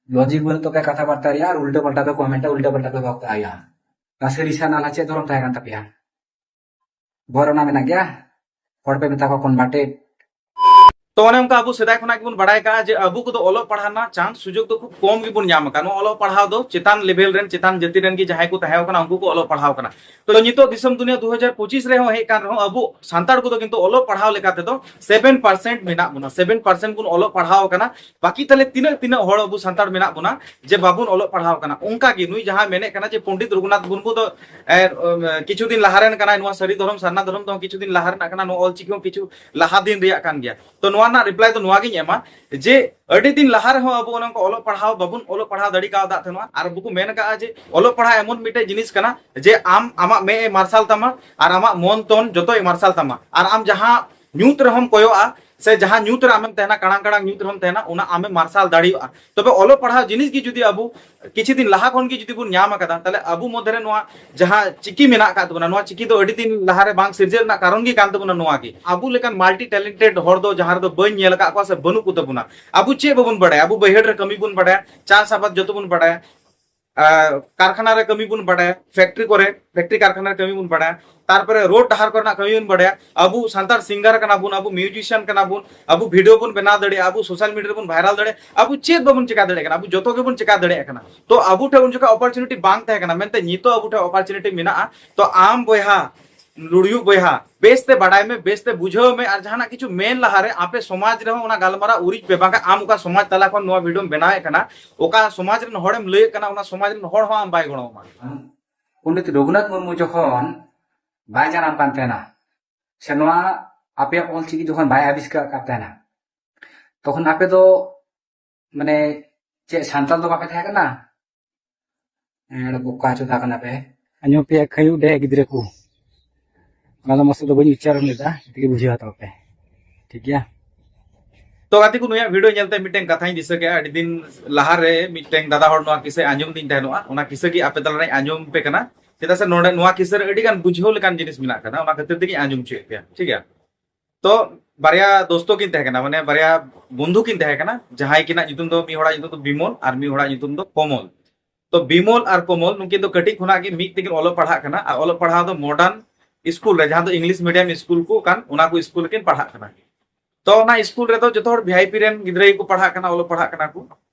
ᱞᱚᱡᱤᱠ ᱵᱟᱹᱱᱩᱜ ᱛᱟᱯᱮᱭᱟ ᱠᱟᱛᱷᱟ ᱵᱟᱨᱛᱟ ᱨᱮᱭᱟᱜ, ᱟᱨ ᱩᱞᱴᱟᱹ ᱯᱟᱞᱴᱟ ᱯᱮ ᱠᱚᱢᱮᱱᱴᱟ, ᱩᱞᱴᱟᱹ ᱯᱟᱞᱴᱟ ᱯᱮ ᱵᱷᱚᱠᱛᱟᱭᱟ᱾ ᱱᱟ ᱥᱟᱹᱨᱤ ᱥᱟᱨᱱᱟ ᱪᱮᱫ ᱫᱷᱚᱨᱚᱢ ᱛᱟᱦᱮᱸ ᱠᱟᱱ ᱛᱟᱯᱮᱭᱟ? ᱵᱚᱨ ᱚᱱᱟ ᱢᱮᱱᱟᱜ ᱜᱮᱭᱟ? ᱦᱚᱲ ᱯᱮ ᱢᱮᱛᱟ ᱠᱚᱣᱟ ᱠᱚᱱᱵᱷᱟᱨᱴᱮᱰ᱾ ᱛᱚ ᱚᱱᱮ ᱚᱱᱠᱟ ᱟᱵᱚ ᱥᱮᱫᱟᱭ ᱠᱷᱚᱱᱟᱜ ᱜᱮᱵᱚᱱ ᱵᱟᱲᱟᱭ ᱠᱟᱜᱼᱟ ᱡᱮ ᱟᱵᱚ ᱠᱚᱫᱚ ᱚᱞᱚᱜ ᱯᱟᱲᱦᱟᱣ ᱨᱮᱱᱟᱜ ᱪᱟᱱᱥ ᱥᱩᱡᱳᱜᱽ ᱫᱚ ᱠᱷᱩᱵ ᱠᱚᱢ ᱜᱮᱵᱚᱱ ᱧᱟᱢ ᱟᱠᱟᱫ᱾ ᱱᱚᱣᱟ ᱚᱞᱚᱜ ᱯᱟᱲᱦᱟᱣ ᱫᱚ ᱪᱮᱛᱟᱱ ᱞᱮᱵᱮᱞ ᱨᱮᱱ, ᱪᱮᱛᱟᱱ ᱡᱟᱹᱛᱤ ᱨᱮᱱ ᱜᱮ ᱡᱟᱦᱟᱸᱭ ᱠᱚ ᱛᱟᱦᱮᱸ ᱠᱟᱱᱟ, ᱩᱱᱠᱩ ᱠᱚ ᱚᱞᱚᱜ ᱯᱟᱲᱦᱟᱣ ᱠᱟᱱᱟ᱾ ᱛᱚ ᱱᱤᱛᱚᱜ ᱫᱤᱥᱚᱢ ᱫᱩᱱᱤᱭᱟᱹ ᱫᱩ ᱦᱟᱡᱟᱨ ᱯᱚᱸᱪᱤᱥ ᱨᱮᱦᱚᱸ ᱦᱮᱡ ᱠᱟᱱ ᱨᱮᱦᱚᱸ, ᱟᱵᱚ ᱥᱟᱱᱛᱟᱲ ᱠᱚᱫᱚ ᱠᱤᱱᱛᱩ ᱚᱞᱚᱜ ᱯᱟᱲᱦᱟᱣ ᱞᱮᱠᱟ ᱛᱮᱫᱚ ᱥᱮᱵᱷᱮᱱ ᱯᱟᱨᱥᱮᱱᱴ ᱢᱮᱱᱟᱜ ᱵᱚᱱᱟ, ᱥᱮᱵᱷᱮᱱ ᱯᱟᱨᱥᱮᱱᱴ ᱵᱚᱱ ᱚᱞᱚᱜ ᱯᱟᱲᱦᱟᱣ ᱟᱠᱟᱱᱟ᱾ ᱵᱟᱹᱠᱤ ᱛᱟᱦᱞᱮ ᱛᱤᱱᱟᱹᱜ ᱛᱤᱱᱟᱹᱜ ᱦᱚᱲ ᱟᱵᱚ ᱥᱟᱱᱛᱟᱲ ᱢᱮᱱᱟᱜ ᱵᱚᱱᱟ ᱡᱮ ᱵᱟᱵᱚᱱ ᱚᱞᱚᱜ ᱯᱟᱲᱦᱟᱣ ᱟᱠᱟᱱᱟ? ᱚᱱᱠᱟ ᱜᱮ ᱱᱩᱭ ᱡᱟᱦᱟᱸᱭ ᱢᱮᱱᱮᱫ ᱠᱟᱱᱟ ᱡᱮ ᱯᱚᱱᱰᱤᱛ ᱨᱚᱜᱷᱩᱱᱟᱛᱷ ᱢᱩᱨᱢᱩ ᱫᱚ, ᱮ, ᱮ, ᱠᱤᱪᱷᱩ ᱫᱤᱱ ᱞᱟᱦᱟ ᱨᱮᱱ ᱠᱟᱱᱟᱭ, ᱱᱚᱣᱟ ᱥᱟᱹᱨᱤ ᱫᱷᱚᱨᱚᱢ ᱥᱟᱨᱱᱟ ᱫᱷᱚᱨᱚᱢ ᱫᱚ ᱠᱤᱪᱷᱩ ᱫᱤᱱ ᱞᱟᱦᱟ ᱨᱮᱱᱟᱜ ᱠᱟᱱᱟ, ᱱᱚᱣᱟ ᱚᱞ ᱪᱤᱠᱤ ᱦᱚᱸ ᱠᱤᱪᱷᱩ ᱞᱟᱦᱟ ᱫᱤᱱ ᱨᱮᱭᱟᱜ ᱠᱟᱱ ᱜᱮᱭᱟ᱾ ᱛᱚ ᱱᱚᱣᱟ ᱨᱮᱱᱟᱜ ᱨᱤᱯᱞᱟᱭ ᱫᱚ ᱱᱚᱣᱟ ᱜᱤᱧ ᱮᱢᱟ ᱡᱮ ᱟᱹᱰᱤ ᱫᱤᱱ ᱞᱟᱦᱟ ᱨᱮᱦᱚᱸ ᱟᱵᱚ ᱚᱱᱮ ᱚᱱᱠᱟ ᱚᱞᱚᱜ ᱯᱟᱲᱦᱟᱣ ᱵᱟᱵᱚᱱ ᱚᱞᱚᱜ ᱯᱟᱲᱦᱟᱣ ᱫᱟᱲᱮ ᱠᱟᱣᱫᱟ ᱛᱟᱦᱮᱱᱟ, ᱟᱨ ᱟᱵᱚ ᱠᱚ ᱢᱮᱱ ᱠᱟᱜᱼᱟ ᱡᱮ ᱚᱞᱚᱜ ᱯᱟᱲᱦᱟᱣ ᱮᱢᱚᱱ ᱢᱤᱫᱴᱮᱡ ᱡᱤᱱᱤᱥ ᱠᱟᱱᱟ ᱡᱮ ᱟᱢ ᱟᱢᱟᱜ ᱢᱮᱫ ᱮ ᱢᱟᱨᱥᱟᱞ ᱛᱟᱢᱟ ᱟᱨ ᱟᱢᱟᱜ ᱢᱚᱱ ᱛᱚᱱ ᱡᱚᱛᱚᱭ ᱢᱟᱨᱥᱟᱞ ᱛᱟᱢᱟ, ᱟᱨ ᱟᱢ ᱡᱟᱦᱟᱸ ᱧᱩᱛ ᱨᱮᱦᱚᱸᱢ ᱠᱚᱭᱚᱜᱼᱟ ᱥᱮ ᱡᱟᱦᱟᱸ ᱧᱩᱛ ᱨᱮ ᱟᱢᱮᱢ ᱛᱟᱦᱮᱱᱟ, ᱠᱟᱲᱟᱝ ᱠᱟᱲᱟᱝ ᱧᱩᱛ ᱨᱮᱦᱚᱸᱢ ᱛᱟᱦᱮᱱᱟ, ᱚᱱᱟ ᱟᱢᱮ ᱢᱟᱨᱥᱟᱞ ᱫᱟᱲᱮᱭᱟᱜᱼᱟ᱾ ᱛᱚᱵᱮ ᱚᱞᱚᱜ ᱯᱟᱲᱦᱟᱣ ᱡᱤᱱᱤᱥ ᱜᱮ ᱡᱩᱫᱤ ᱟᱵᱚ ᱠᱤᱪᱷᱩ ᱫᱤᱱ ᱞᱟᱦᱟ ᱠᱷᱚᱱ ᱜᱮ ᱡᱩᱫᱤ ᱵᱚᱱ ᱧᱟᱢ ᱟᱠᱟᱫᱟ, ᱛᱟᱦᱞᱮ ᱟᱵᱚ ᱢᱚᱫᱽᱫᱷᱮ ᱨᱮ ᱱᱚᱣᱟ ᱡᱟᱦᱟᱸ ᱪᱤᱠᱤ ᱢᱮᱱᱟᱜ ᱟᱠᱟᱫ ᱛᱟᱵᱚᱱᱟ, ᱱᱚᱣᱟ ᱪᱤᱠᱤ ᱫᱚ ᱟᱹᱰᱤ ᱫᱤᱱ ᱞᱟᱦᱟ ᱨᱮ ᱵᱟᱝ ᱥᱤᱨᱡᱟᱹᱣ ᱨᱮᱱᱟᱜ ᱠᱟᱨᱚᱱ ᱜᱮ ᱠᱟᱱ ᱛᱟᱵᱚᱱᱟ ᱱᱚᱣᱟ ᱜᱮ᱾ ᱟᱵᱚ ᱞᱮᱠᱟᱱ ᱢᱟᱞᱴᱤ ᱴᱮᱞᱮᱱᱴᱮᱰ ᱦᱚᱲ ᱫᱚ ᱡᱟᱦᱟᱸ ᱨᱮᱫᱚ ᱵᱟᱹᱧ ᱧᱮᱞ ᱟᱠᱟᱫ ᱠᱚᱣᱟ ᱥᱮ ᱵᱟᱹᱱᱩᱜ ᱠᱚ ᱛᱟᱵᱚᱱᱟ᱾ ᱟᱵᱚ ᱪᱮᱫ ᱵᱟᱵᱚᱱ ᱵᱟᱲᱟᱭᱟ? ᱟᱵᱚ ᱵᱟᱹᱭᱦᱟᱹᱲ ᱨᱮ ᱠᱟᱹᱢᱤ ᱵᱚᱱ ᱵᱟᱲᱟᱭᱟ, ᱪᱟᱥ ᱟᱵᱟᱫ ᱡᱚᱛᱚ ᱵᱚᱱ ᱵᱟᱲᱟᱭᱟ, ᱟᱨ ᱠᱟᱨᱠᱷᱟᱱᱟ ᱨᱮ ᱠᱟᱹᱢᱤ ᱵᱚᱱ ᱵᱟᱲᱟᱭᱟ, ᱯᱷᱮᱠᱴᱨᱤ ᱠᱚᱨᱮ, ᱯᱷᱮᱠᱴᱨᱤ ᱠᱟᱨᱠᱷᱟᱱᱟ ᱨᱮ ᱠᱟᱹᱢᱤ ᱵᱚᱱ ᱵᱟᱲᱟᱭᱟ, ᱛᱟᱨᱯᱚᱨᱮ ᱨᱳᱰ ᱰᱟᱦᱟᱨ ᱠᱚᱨᱮᱱᱟᱜ ᱠᱟᱹᱢᱤ ᱵᱚᱱ ᱵᱟᱲᱟᱭᱟ᱾ ᱟᱵᱚ ᱥᱟᱱᱛᱟᱲ ᱥᱤᱝᱜᱟᱨ ᱠᱟᱱᱟ ᱵᱚᱱ, ᱟᱵᱚ ᱢᱤᱭᱩᱡᱤᱥᱤᱭᱟᱱ ᱠᱟᱱᱟ ᱵᱚᱱ, ᱟᱵᱚ ᱵᱷᱤᱰᱤᱭᱳ ᱵᱚᱱ ᱵᱮᱱᱟᱣ ᱫᱟᱲᱮᱭᱟᱜᱼᱟ, ᱟᱵᱚ ᱥᱳᱥᱟᱞ ᱢᱤᱰᱤᱭᱟ ᱨᱮᱵᱚᱱ ᱵᱷᱟᱭᱨᱟᱞ ᱫᱟᱲᱮᱭᱟᱜᱼᱟ, ᱟᱵᱚ ᱪᱮᱫ ᱵᱟᱵᱚᱱ ᱪᱮᱠᱟ ᱫᱟᱲᱮᱭᱟᱜ ᱠᱟᱱᱟ? ᱟᱵᱚ ᱡᱚᱛᱚ ᱜᱮᱵᱚᱱ ᱪᱮᱠᱟ ᱫᱟᱲᱮᱭᱟᱜ ᱠᱟᱱᱟ᱾ ᱛᱚ ᱟᱵᱚ ᱴᱷᱮᱱ ᱩᱱ ᱡᱚᱠᱷᱚᱱ ᱚᱯᱚᱨᱪᱩᱱᱤᱴᱤ ᱵᱟᱝ ᱛᱟᱦᱮᱸ ᱠᱟᱱᱟ, ᱢᱮᱱᱛᱮ ᱱᱤᱛᱚᱜ ᱟᱵᱚ ᱴᱷᱮᱱ ᱚᱯᱚᱨᱪᱩᱱᱤᱴᱤ ᱢᱮᱱᱟᱜᱼᱟ᱾ ᱛᱚ ᱟᱢ ᱵᱚᱭᱦᱟ, ᱞᱩᱲᱤᱭᱩ ᱵᱚᱭᱦᱟ, ᱵᱮᱥᱛᱮ ᱵᱟᱰᱟᱭ ᱢᱮ, ᱵᱮᱥᱛᱮ ᱵᱩᱡᱷᱟᱹᱣ ᱢᱮ, ᱟᱨ ᱡᱟᱦᱟᱱᱟᱜ ᱠᱤᱪᱷᱩ ᱢᱮᱱ ᱞᱟᱦᱟᱨᱮ ᱟᱯᱮ ᱥᱚᱢᱟᱡᱽ ᱨᱮᱦᱚᱸ ᱚᱱᱟ ᱜᱟᱞᱢᱟᱨᱟᱣ ᱩᱨᱤᱡ ᱯᱮ, ᱵᱟᱝᱠᱷᱟᱱ ᱟᱢ ᱚᱠᱟ ᱥᱚᱢᱟᱡᱽ ᱛᱟᱞᱟ ᱠᱷᱚᱱ ᱱᱚᱣᱟ ᱵᱷᱤᱰᱤᱭᱳᱢ ᱵᱮᱱᱟᱣᱮᱫ ᱠᱟᱱᱟ, ᱚᱠᱟ ᱥᱚᱢᱟᱡᱽ ᱨᱮᱱ ᱦᱚᱲᱮᱢ ᱞᱟᱹᱭᱮᱫ ᱠᱟᱱᱟ, ᱚᱱᱟ ᱥᱚᱢᱟᱡᱽ ᱨᱮᱱ ᱦᱚᱲ ᱦᱚᱸ ᱟᱢ ᱵᱟᱭ ᱜᱚᱲᱚ ᱟᱢᱟ᱾ ᱯᱚᱱᱰᱤᱛ ᱨᱚᱜᱷᱩᱱᱟᱛᱷ ᱢᱩᱨᱢᱩ ᱡᱚᱠᱷᱚᱱ ᱵᱟᱭ ᱡᱟᱱᱟᱢ ᱠᱟᱱ ᱛᱟᱦᱮᱱᱟ, ᱥᱮ ᱱᱚᱣᱟ ᱟᱯᱮᱭᱟᱜ ᱚᱞ ᱪᱤᱠᱤ ᱡᱚᱠᱷᱚᱱ ᱵᱟᱭ ᱟᱵᱤᱥᱠᱟᱨ ᱟᱠᱟᱫ ᱛᱟᱦᱮᱱᱟ, ᱛᱚᱠᱷᱚᱱ ᱟᱯᱮ ᱫᱚ ᱢᱟᱱᱮ ᱪᱮᱫ ᱥᱟᱱᱛᱟᱲ ᱫᱚ ᱵᱟᱯᱮ ᱛᱟᱦᱮᱸ ᱠᱟᱱᱟ? ᱮᱸᱰᱮ ᱵᱚᱠᱟ ᱪᱚᱫᱟ ᱠᱟᱱᱟ ᱯᱮ᱾ ᱟᱸᱡᱚᱢ ᱯᱮᱭᱟ ᱠᱷᱟᱹᱭᱩ ᱰᱮ ᱜᱤᱫᱽᱨᱟᱹ ᱠᱚ᱾ ᱚᱱᱟ ᱫᱚ ᱢᱚᱡᱽ ᱛᱮᱫᱚ ᱵᱟᱹᱧ ᱩᱪᱪᱟᱨᱚᱱ ᱞᱮᱫᱟ, ᱡᱚᱛᱚ ᱜᱮ ᱵᱩᱡᱷᱟᱹᱣ ᱦᱟᱛᱟᱣ ᱯᱮ᱾ ᱴᱷᱤᱠ ᱜᱮᱭᱟ? ᱛᱚ ᱜᱟᱛᱮ ᱠᱚ, ᱱᱩᱭᱟᱜ ᱵᱷᱤᱰᱤᱭᱳ ᱧᱮᱞᱛᱮ ᱢᱤᱫᱴᱮᱱ ᱠᱟᱛᱷᱟᱧ ᱫᱤᱥᱟᱹ ᱠᱮᱜᱼᱟ᱾ ᱟᱹᱰᱤ ᱫᱤᱱ ᱞᱟᱦᱟᱨᱮ ᱢᱤᱫᱴᱮᱱ ᱫᱟᱫᱟ ᱦᱚᱲ ᱱᱚᱣᱟ ᱠᱤᱥᱟᱹ ᱟᱸᱡᱚᱢ ᱫᱤᱧ ᱛᱟᱦᱮᱱᱚᱜᱼᱟ, ᱚᱱᱟ ᱠᱤᱥᱟᱹ ᱜᱮ ᱟᱯᱮ ᱛᱟᱞᱟᱨᱮᱧ ᱟᱸᱡᱚᱢ ᱯᱮ ᱠᱟᱱᱟ᱾ ᱪᱮᱫᱟᱜ ᱥᱮ ᱱᱚᱰᱮ ᱱᱚᱣᱟ ᱠᱤᱥᱟᱹ ᱨᱮ ᱟᱹᱰᱤ ᱜᱟᱱ ᱵᱩᱡᱷᱟᱹᱣ ᱞᱮᱠᱟᱱ ᱡᱤᱱᱤᱥ ᱢᱮᱱᱟᱜ ᱠᱟᱫᱟ, ᱚᱱᱟ ᱠᱷᱟᱹᱛᱤᱨ ᱛᱮᱜᱮᱧ ᱟᱸᱡᱚᱢ ᱦᱚᱪᱚᱭᱮᱫ ᱯᱮᱭᱟ᱾ ᱴᱷᱤᱠ ᱜᱮᱭᱟ? ᱛᱚ ᱵᱟᱨᱭᱟ ᱫᱳᱥᱛᱚ ᱠᱤᱱ ᱛᱟᱦᱮᱸ ᱠᱟᱱᱟ, ᱢᱟᱱᱮ ᱵᱟᱨᱭᱟ ᱵᱚᱱᱫᱷᱩ ᱠᱤᱱ ᱛᱟᱦᱮᱸ ᱠᱟᱱᱟ, ᱡᱟᱦᱟᱸᱭ ᱠᱤᱱᱟᱜ ᱧᱩᱛᱩᱢ ᱫᱚ, ᱢᱤᱫ ᱦᱚᱲᱟᱜ ᱧᱩᱛᱩᱢ ᱫᱚ ᱵᱤᱢᱚᱞ ᱟᱨ ᱢᱤᱫ ᱦᱚᱲᱟᱜ ᱧᱩᱛᱩᱢ ᱫᱚ ᱠᱚᱢᱚᱞ᱾ ᱛᱚ ᱵᱤᱢᱚᱞ ᱟᱨ ᱠᱚᱢᱚᱞ ᱱᱩᱠᱤᱱ ᱫᱚ ᱠᱟᱹᱴᱤᱡ ᱠᱷᱚᱱᱟᱜ ᱜᱮ ᱢᱤᱫ ᱛᱮᱠᱤᱱ ᱚᱞᱚᱜ ᱯᱟᱲᱦᱟᱜ ᱠᱟᱱᱟ, ᱟᱨ ᱚᱞᱚᱜ ᱯᱟᱲᱦᱟᱣ ᱫᱚ ᱢᱚᱰᱟᱨᱱ ᱥᱠᱩᱞ ᱨᱮ, ᱡᱟᱦᱟᱸ ᱫᱚ ᱤᱝᱞᱤᱥ ᱢᱤᱰᱤᱭᱟᱢ ᱥᱠᱩᱞ ᱠᱚ ᱠᱟᱱ, ᱚᱱᱟ ᱠᱚ ᱥᱠᱩᱞ ᱨᱮᱠᱤᱱ ᱯᱟᱲᱦᱟᱜ ᱠᱟᱱᱟ᱾ ᱛᱚ ᱚᱱᱟ ᱥᱠᱩᱞ ᱨᱮᱫᱚ ᱡᱚᱛᱚ ᱦᱚᱲ ᱵᱷᱤ ᱟᱭ ᱯᱤ ᱨᱮᱱ ᱜᱤᱫᱽᱨᱟᱹ ᱜᱮᱠᱚ ᱯᱟᱲᱦᱟᱜ ᱠᱟᱱᱟ, ᱚᱞᱚᱜ ᱯᱟᱲᱦᱟᱜ ᱠᱟᱱᱟ ᱠᱚ᱾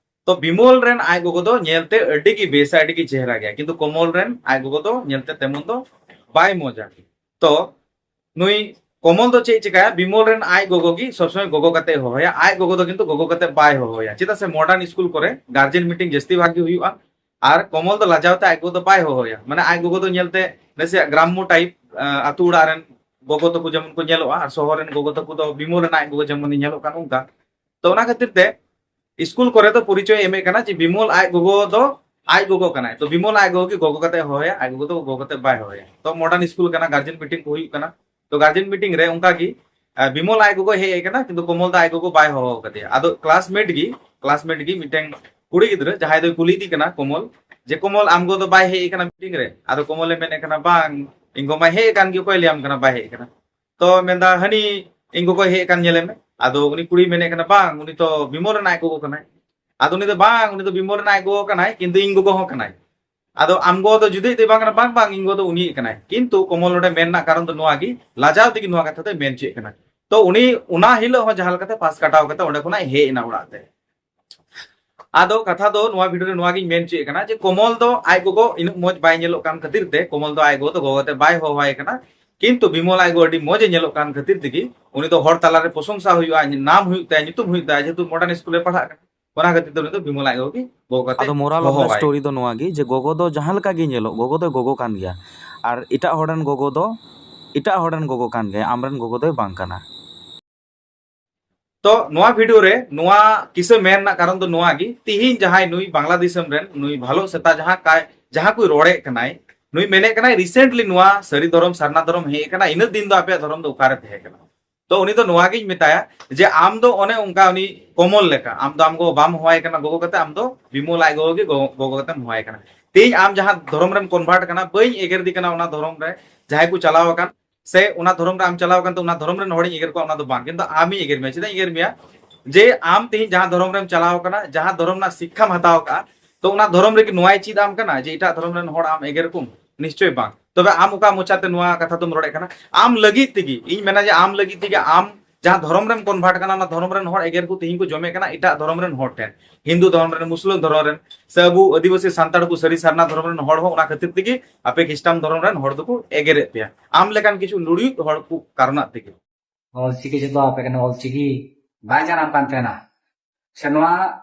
ᱛᱚ ᱵᱤᱢᱚᱞ ᱨᱮᱱ ᱟᱡ ᱜᱚᱜᱚ ᱫᱚ ᱧᱮᱞᱛᱮ ᱟᱹᱰᱤ ᱜᱮ ᱵᱮᱥᱟ, ᱟᱹᱰᱤ ᱜᱮ ᱪᱮᱦᱨᱟ ᱜᱮᱭᱟ, ᱠᱤᱱᱛᱩ ᱠᱚᱢᱚᱞ ᱨᱮᱱ ᱟᱡ ᱜᱚᱜᱚ ᱫᱚ ᱧᱮᱞᱛᱮ ᱛᱮᱢᱚᱱ ᱫᱚ ᱵᱟᱭ ᱢᱚᱡᱟ᱾ ᱛᱚ ᱱᱩᱭ ᱠᱚᱢᱚᱞ ᱫᱚ ᱪᱮᱫ ᱮ ᱪᱤᱠᱟᱭᱟ? ᱵᱤᱢᱚᱞ ᱨᱮᱱ ᱟᱡ ᱜᱚᱜᱚ ᱜᱮ ᱥᱚᱵ ᱥᱚᱢᱚᱭ ᱜᱚᱜᱚ ᱠᱟᱛᱮ ᱦᱚᱦᱚᱭᱟ, ᱟᱡ ᱜᱚᱜᱚ ᱫᱚ ᱠᱤᱱᱛᱩ ᱜᱚᱜᱚ ᱠᱟᱛᱮ ᱵᱟᱭ ᱦᱚᱦᱚᱭᱟ᱾ ᱪᱮᱫᱟᱜ ᱥᱮ ᱢᱚᱰᱟᱨᱱ ᱥᱠᱩᱞ ᱠᱚᱨᱮ ᱜᱟᱨᱡᱮᱱ ᱢᱤᱴᱤᱝ ᱡᱟᱹᱥᱛᱤ ᱵᱷᱟᱜᱽ ᱜᱮ ᱦᱩᱭᱩᱜᱼᱟ, ᱟᱨ ᱠᱚᱢᱚᱞ ᱫᱚ ᱞᱟᱡᱟᱣ ᱛᱮ ᱟᱡ ᱜᱚᱜᱚ ᱫᱚ ᱵᱟᱭ ᱦᱚᱦᱚᱭᱟ᱾ ᱢᱟᱱᱮ ᱟᱡ ᱜᱚᱜᱚ ᱫᱚ ᱧᱮᱞᱛᱮ ᱱᱟᱥᱮᱭᱟᱜ ᱜᱨᱟᱢᱢᱚ ᱴᱟᱭᱤᱯ, ᱟᱹᱛᱩ ᱚᱲᱟᱜ ᱨᱮᱱ ᱜᱚᱜᱚ ᱛᱟᱠᱚ ᱡᱮᱢᱚᱱ ᱠᱚ ᱧᱮᱞᱚᱜᱼᱟ, ᱟᱨ ᱥᱚᱦᱚᱨ ᱨᱮᱱ ᱜᱚᱜᱚ ᱛᱟᱠᱚ ᱫᱚ ᱵᱤᱢᱚᱞ ᱨᱮᱱ ᱟᱡ ᱜᱚᱜᱚ ᱡᱮᱢᱚᱱᱮ ᱧᱮᱞᱚᱜ ᱠᱟᱱ ᱚᱱᱠᱟ᱾ ᱛᱚ ᱚᱱᱟ ᱠᱷᱟᱹᱛᱤᱨ ᱛᱮ ᱥᱠᱩᱞ ᱠᱚᱨᱮ ᱫᱚ ᱯᱚᱨᱤᱪᱚᱭ ᱮᱢᱮᱫ ᱠᱟᱱᱟ ᱡᱮ ᱵᱤᱢᱚᱞ ᱟᱡ ᱜᱚᱜᱚ ᱫᱚ ᱟᱡ ᱜᱚᱜᱚ ᱠᱟᱱᱟᱭ, ᱛᱚ ᱵᱤᱢᱚᱞ ᱟᱡ ᱜᱚᱜᱚ ᱜᱮ ᱜᱚᱜᱚ ᱠᱟᱛᱮ ᱦᱚᱦᱚᱭᱟ, ᱟᱡ ᱜᱚᱜᱚ ᱫᱚ ᱜᱚᱜᱚ ᱠᱟᱛᱮ ᱵᱟᱭ ᱦᱚᱦᱚᱭᱟ᱾ ᱛᱚ ᱢᱚᱰᱟᱨᱱ ᱥᱠᱩᱞ ᱠᱟᱱᱟ, ᱜᱟᱨᱡᱮᱱ ᱢᱤᱴᱤᱝ ᱠᱚ ᱦᱩᱭᱩᱜ ᱠᱟᱱᱟ᱾ ᱛᱚ ᱜᱟᱨᱡᱮᱱ ᱢᱤᱴᱤᱝ ᱨᱮ ᱚᱱᱠᱟ ᱜᱮ, ᱟᱨ ᱵᱤᱢᱚᱞ ᱟᱡ ᱜᱚᱜᱚ ᱦᱮᱡ ᱟᱠᱟᱱᱟ, ᱠᱤᱱᱛᱩ ᱠᱚᱢᱚᱞ ᱫᱚ ᱟᱡ ᱜᱚᱜᱚ ᱵᱟᱭ ᱦᱚᱦᱚ ᱟᱠᱟᱫᱮᱭᱟ᱾ ᱟᱫᱚ ᱠᱞᱟᱥᱢᱮᱴ ᱜᱮ, ᱠᱞᱟᱥᱢᱮᱴ ᱜᱮ ᱢᱤᱫᱴᱮᱱ ᱠᱩᱲᱤ ᱜᱤᱫᱽᱨᱟᱹ, ᱡᱟᱦᱟᱸᱭ ᱫᱚᱭ ᱠᱩᱞᱤᱭᱮᱫᱮ ᱠᱟᱱᱟ ᱠᱚᱢᱚᱞ, ᱡᱮ, "ᱠᱚᱢᱚᱞ, ᱟᱢ ᱜᱚ ᱫᱚ ᱵᱟᱭ ᱦᱮᱡ ᱟᱠᱟᱱᱟ ᱢᱤᱴᱤᱝ ᱨᱮ?" ᱟᱫᱚ ᱠᱚᱢᱚᱞᱮ ᱢᱮᱱᱮᱫ ᱠᱟᱱᱟ, "ᱵᱟᱝ, ᱤᱧ ᱜᱚ ᱢᱟᱭ ᱦᱮᱡ ᱟᱠᱟᱱ ᱜᱮ, ᱚᱠᱚᱭ ᱞᱟᱹᱭᱟᱢ ᱠᱟᱱᱟ ᱵᱟᱭ ᱦᱮᱡ ᱟᱠᱟᱱᱟ?" ᱛᱚ ᱢᱮᱱᱫᱟ, "ᱦᱟᱹᱱᱤ ᱤᱧ ᱜᱚᱜᱚᱭ ᱦᱮᱡ ᱟᱠᱟᱱ, ᱧᱮᱞᱮ ᱢᱮ᱾" ᱟᱫᱚ ᱩᱱᱤ ᱠᱩᱲᱤᱭ ᱢᱮᱱᱮᱫ ᱠᱟᱱᱟ, "ᱵᱟᱝ, ᱩᱱᱤ ᱛᱚ ᱵᱤᱢᱚᱞ ᱨᱮᱱ ᱟᱡ ᱜᱚᱜᱚ ᱠᱟᱱᱟᱭ᱾" ᱟᱫᱚ ᱩᱱᱤ ᱫᱚ, "ᱵᱟᱝ, ᱩᱱᱤ ᱫᱚ ᱵᱤᱢᱚᱞ ᱨᱮᱱ ᱟᱡ ᱜᱚᱜᱚ ᱠᱟᱱᱟᱭ, ᱠᱤᱱᱛᱩ ᱤᱧ ᱜᱚᱜᱚ ᱦᱚᱸ ᱠᱟᱱᱟᱭ᱾ ᱟᱫᱚ ᱟᱢ ᱜᱚ ᱫᱚ ᱡᱩᱫᱟᱹᱭᱤᱡ ᱫᱚᱭ ᱵᱟᱝ ᱠᱟᱱᱟ?" "ᱵᱟᱝ, ᱵᱟᱝ, ᱤᱧ ᱜᱚ ᱫᱚ ᱩᱱᱤᱭᱤᱡ ᱠᱟᱱᱟᱭ᱾" ᱠᱤᱱᱛᱩ ᱠᱚᱢᱚᱞ ᱱᱚᱰᱮ ᱢᱮᱱ ᱨᱮᱱᱟᱜ ᱠᱟᱨᱚᱱ ᱫᱚ ᱱᱚᱣᱟ ᱜᱮ, ᱞᱟᱡᱟᱣ ᱛᱮᱜᱮ ᱱᱚᱣᱟ ᱠᱟᱛᱷᱟ ᱫᱚᱭ ᱢᱮᱱ ᱦᱚᱪᱚᱭᱮᱫ ᱠᱟᱱᱟ᱾ ᱛᱚ ᱩᱱᱤ ᱚᱱᱟ ᱦᱤᱞᱳᱜ ᱦᱚᱸ ᱡᱟᱦᱟᱸ ᱞᱮᱠᱟᱛᱮ ᱯᱟᱥ ᱠᱟᱴᱟᱣ ᱠᱟᱛᱮ ᱚᱸᱰᱮ ᱠᱷᱚᱱᱟᱜ ᱦᱮᱡ ᱮᱱᱟ ᱚᱲᱟᱜ ᱛᱮ᱾ ᱟᱫᱚ ᱠᱟᱛᱷᱟ ᱫᱚ ᱱᱚᱣᱟ ᱵᱷᱤᱰᱤᱭᱳ ᱨᱮ ᱱᱚᱣᱟ ᱜᱤᱧ ᱢᱮᱱ ᱦᱚᱪᱚᱭᱮᱫ ᱠᱟᱱᱟ ᱡᱮ ᱠᱚᱢᱚᱞ ᱫᱚ ᱟᱡ ᱜᱚᱜᱚ ᱤᱱᱟᱹᱜ ᱢᱚᱡᱽ ᱵᱟᱭ ᱧᱮᱞᱚᱜ ᱠᱟᱱ ᱠᱷᱟᱹᱛᱤᱨ ᱛᱮ ᱠᱚᱢᱚᱞ ᱫᱚ ᱟᱡ ᱜᱚᱜᱚ ᱫᱚ ᱜᱚᱜᱚ ᱛᱮ ᱵᱟᱭ ᱦᱚᱦᱚᱣᱟᱭ ᱠᱟᱱᱟ, ᱠᱤᱱᱛᱩ ᱵᱤᱢᱚᱞ ᱟᱡ ᱜᱚᱜᱚ ᱟᱹᱰᱤ ᱢᱚᱡᱽ ᱮ ᱧᱮᱞᱚᱜ ᱠᱟᱱ ᱠᱷᱟᱹᱛᱤᱨ ᱛᱮᱜᱮ ᱩᱱᱤ ᱫᱚ ᱦᱚᱲ ᱛᱟᱞᱟᱨᱮ ᱯᱨᱚᱥᱚᱝᱥᱟ ᱦᱩᱭᱩᱜᱼᱟ, ᱱᱟᱢ ᱦᱩᱭᱩᱜ ᱛᱟᱭᱟ, ᱧᱩᱛᱩᱢ ᱦᱩᱭᱩᱜ ᱛᱟᱭᱟ, ᱡᱮᱦᱮᱛᱩ ᱢᱚᱰᱟᱨᱱ ᱥᱠᱩᱞ ᱨᱮ ᱯᱟᱲᱦᱟᱜ ᱠᱟᱱᱟ᱾ ᱚᱱᱟ ᱠᱷᱟᱹᱛᱤᱨ ᱛᱮ ᱩᱱᱤ ᱫᱚ ᱵᱤᱢᱚᱞ ᱟᱡ ᱜᱚᱜᱚ ᱜᱮ ᱜᱚᱜᱚ ᱠᱟᱛᱮ ᱟᱫᱚ ᱢᱳᱨᱟᱞ ᱚᱯᱷ ᱫᱟ ᱦᱚᱦᱚᱣᱟᱭ᱾ ᱥᱴᱳᱨᱤ ᱫᱚ ᱱᱚᱣᱟ ᱜᱮ ᱡᱮ ᱜᱚᱜᱚ ᱫᱚ ᱡᱟᱦᱟᱸ ᱞᱮᱠᱟ ᱜᱮ ᱧᱮᱞᱚᱜ, ᱜᱚᱜᱚ ᱫᱚᱭ ᱜᱚᱜᱚ ᱠᱟᱱ ᱜᱮᱭᱟ, ᱟᱨ ᱮᱴᱟᱜ ᱦᱚᱲ ᱨᱮᱱ ᱜᱚᱜᱚ ᱫᱚ ᱮᱴᱟᱜ ᱦᱚᱲ ᱨᱮᱱ ᱜᱚᱜᱚ ᱠᱟᱱ ᱜᱮᱭᱟᱭ, ᱟᱢᱨᱮᱱ ᱜᱚᱜᱚ ᱫᱚᱭ ᱵᱟᱝ ᱠᱟᱱᱟ᱾ ᱛᱚ ᱱᱚᱣᱟ ᱵᱷᱤᱰᱤᱭᱳ ᱨᱮ ᱱᱚᱣᱟ ᱠᱤᱥᱟᱹ ᱢᱮᱱ ᱨᱮᱱᱟᱜ ᱠᱟᱨᱚᱱ ᱫᱚ ᱱᱚᱣᱟ ᱜᱮ, ᱛᱤᱦᱤᱧ ᱡᱟᱦᱟᱸᱭ ᱱᱩᱭ ᱵᱟᱝᱞᱟ ᱫᱤᱥᱚᱢ ᱨᱮᱱ ᱱᱩᱭ ᱵᱷᱟᱞᱚ ᱥᱮᱛᱟ ᱡᱟᱦᱟᱸ ᱠᱟᱭ ᱡᱟᱦᱟᱸ ᱠᱚᱭ ᱨᱚᱲᱮᱫ ᱠᱟᱱᱟᱭ, ᱱᱩᱭ ᱢᱮᱱᱮᱫ ᱠᱟᱱᱟᱭ recently ᱱᱚᱣᱟ ᱥᱟᱹᱨᱤ ᱫᱷᱚᱨᱚᱢ ᱥᱟᱨᱱᱟ ᱫᱷᱚᱨᱚᱢ ᱦᱮᱡ ᱟᱠᱟᱱᱟ, ᱤᱱᱟᱹᱜ ᱫᱤᱱ ᱫᱚ ᱟᱯᱮᱭᱟᱜ ᱫᱷᱚᱨᱚᱢ ᱫᱚ ᱚᱠᱟᱨᱮ ᱛᱟᱦᱮᱸ ᱠᱟᱱᱟ? ᱛᱚ ᱩᱱᱤ ᱫᱚ ᱱᱚᱣᱟ ᱜᱤᱧ ᱢᱮᱛᱟᱭᱟ ᱡᱮ ᱟᱢ ᱫᱚ ᱚᱱᱮ ᱚᱱᱠᱟ ᱩᱱᱤ ᱠᱚᱢᱚᱞ ᱞᱮᱠᱟ, ᱟᱢ ᱫᱚ ᱟᱢ ᱜᱚ ᱵᱟᱢ ᱦᱚᱦᱚᱣᱟᱭ ᱠᱟᱱᱟ ᱜᱚᱜᱚ ᱠᱟᱛᱮ, ᱟᱢ ᱫᱚ ᱵᱤᱢᱚᱞ ᱟᱡ ᱜᱚᱜᱚ ᱜᱮ ᱜᱚ- ᱜᱚᱜᱚ ᱠᱟᱛᱮᱢ ᱦᱚᱦᱚᱣᱟᱭ ᱠᱟᱱᱟ᱾ ᱛᱮᱦᱮᱧ ᱟᱢ ᱡᱟᱦᱟᱸ ᱫᱷᱚᱨᱚᱢ ᱨᱮᱢ ᱠᱚᱱᱵᱷᱟᱨᱴ ᱠᱟᱱᱟ, ᱵᱟᱹᱧ ᱮᱜᱮᱨ ᱫᱤ ᱠᱟᱱᱟ ᱚᱱᱟ ᱫᱷᱚᱨᱚᱢ ᱨᱮ ᱡᱟᱦᱟᱸᱭ ᱠᱚ ᱪᱟᱞᱟᱣ ᱟᱠᱟᱱ, ᱥᱮ ᱚᱱᱟ ᱫᱷᱚᱨᱚᱢ ᱨᱮ ᱟᱢ ᱪᱟᱞᱟᱣ ᱟᱠᱟᱱ ᱛᱮ ᱚᱱᱟ ᱫᱷᱚᱨᱚᱢ ᱨᱮᱱ ᱦᱚᱲᱤᱧ ᱮᱜᱮᱨ ᱠᱚᱣᱟ, ᱚᱱᱟ ᱫᱚ ᱵᱟᱝ, ᱠᱤᱱᱛᱩ ᱟᱢᱤᱧ ᱮᱜᱮᱨ ᱢᱮᱭᱟ᱾ ᱪᱮᱫᱟᱜ ᱤᱧ ᱮᱜᱮᱨ ᱢᱮᱭᱟ? ᱡᱮ ᱟᱢ ᱛᱮᱦᱮᱧ ᱡᱟᱦᱟᱸ ᱫᱷᱚᱨᱚᱢ ᱨᱮᱢ ᱪᱟᱞᱟᱣ ᱟᱠᱟᱱᱟ, ᱡᱟᱦᱟᱸ ᱫᱷᱚᱨᱚᱢ ᱨᱮᱱᱟᱜ ᱥᱤᱠᱠᱷᱟᱢ ᱦᱟᱛᱟᱣ ᱟᱠᱟᱫᱼᱟ, ᱛᱚ ᱚᱱᱟ ᱫᱷᱚᱨᱚᱢ ᱨᱮᱜᱮ ᱱᱚᱣᱟᱭ ᱪᱮᱫ ᱟᱢ ᱠᱟᱱᱟ ᱡᱮ ᱮᱴᱟᱜ ᱫᱷᱚᱨᱚᱢ ᱨᱮᱱ ᱦᱚᱲ ᱟᱢ ᱮᱜᱮᱨ ᱠᱚᱢ? ᱱᱤᱥᱪᱚᱭ ᱵᱟᱝ᱾ ᱛᱚᱵᱮ ᱟᱢ ᱚᱠᱟ ᱢᱚᱪᱟᱛᱮ ᱱᱚᱣᱟ ᱠᱟᱛᱷᱟ ᱫᱚᱢ ᱨᱚᱲᱮᱫ ᱠᱟᱱᱟ? ᱟᱢ ᱞᱟᱹᱜᱤᱫ ᱛᱮᱜᱮ, ᱤᱧ ᱢᱮᱱᱟ ᱡᱮ ᱟᱢ ᱞᱟᱹᱜᱤᱫ ᱛᱮᱜᱮ, ᱟᱢ ᱡᱟᱦᱟᱸ ᱫᱷᱚᱨᱚᱢ ᱨᱮᱢ ᱠᱚᱱᱵᱷᱟᱨᱴ ᱠᱟᱱᱟ, ᱚᱱᱟ ᱫᱷᱚᱨᱚᱢ ᱨᱮᱱ ᱦᱚᱲ ᱮᱜᱮᱨ ᱠᱚ ᱛᱮᱦᱮᱧ ᱠᱚ ᱡᱚᱢᱮᱫ ᱠᱟᱱᱟ ᱮᱴᱟᱜ ᱫᱷᱚᱨᱚᱢ ᱨᱮᱱ ᱦᱚᱲ ᱴᱷᱮᱱ, ᱦᱤᱱᱫᱩ ᱫᱷᱚᱨᱚᱢ ᱨᱮᱱ, ᱢᱩᱥᱞᱟᱹ ᱫᱷᱚᱨᱚᱢ ᱨᱮᱱ, ᱥᱮ ᱟᱵᱚ ᱟᱹᱫᱤᱵᱟᱹᱥᱤ ᱥᱟᱱᱛᱟᱲ ᱠᱚ ᱥᱟᱹᱨᱤ ᱥᱟᱨᱱᱟ ᱫᱷᱚᱨᱚᱢ ᱨᱮᱱ ᱦᱚᱲ ᱦᱚᱸ ᱚᱱᱟ ᱠᱷᱟᱹᱛᱤᱨ ᱛᱮᱜᱮ ᱟᱯᱮ ᱠᱷᱨᱤᱥᱴᱟᱱ ᱫᱷᱚᱨᱚᱢ ᱨᱮᱱ ᱦᱚᱲ ᱫᱚᱠᱚ ᱮᱜᱮᱨᱮᱫ ᱯᱮᱭᱟ, ᱟᱢ ᱞᱮᱠᱟᱱ ᱠᱤᱪᱷᱩ ᱞᱩᱲᱤᱭᱩᱫ ᱦᱚᱲ ᱠᱚ ᱠᱟᱨᱚᱱᱟᱜ ᱛᱮᱜᱮ᱾ ᱚᱞᱪᱤᱠᱤ ᱡᱚᱛᱚ ᱟᱯᱮ ᱠᱟᱱᱟ, ᱚᱞᱪᱤᱠᱤ ᱵᱟᱭ ᱡᱟᱱᱟᱢ ᱠᱟᱱ ᱛᱟᱦᱮᱱᱟ, ᱥᱮ ᱱᱚᱣᱟ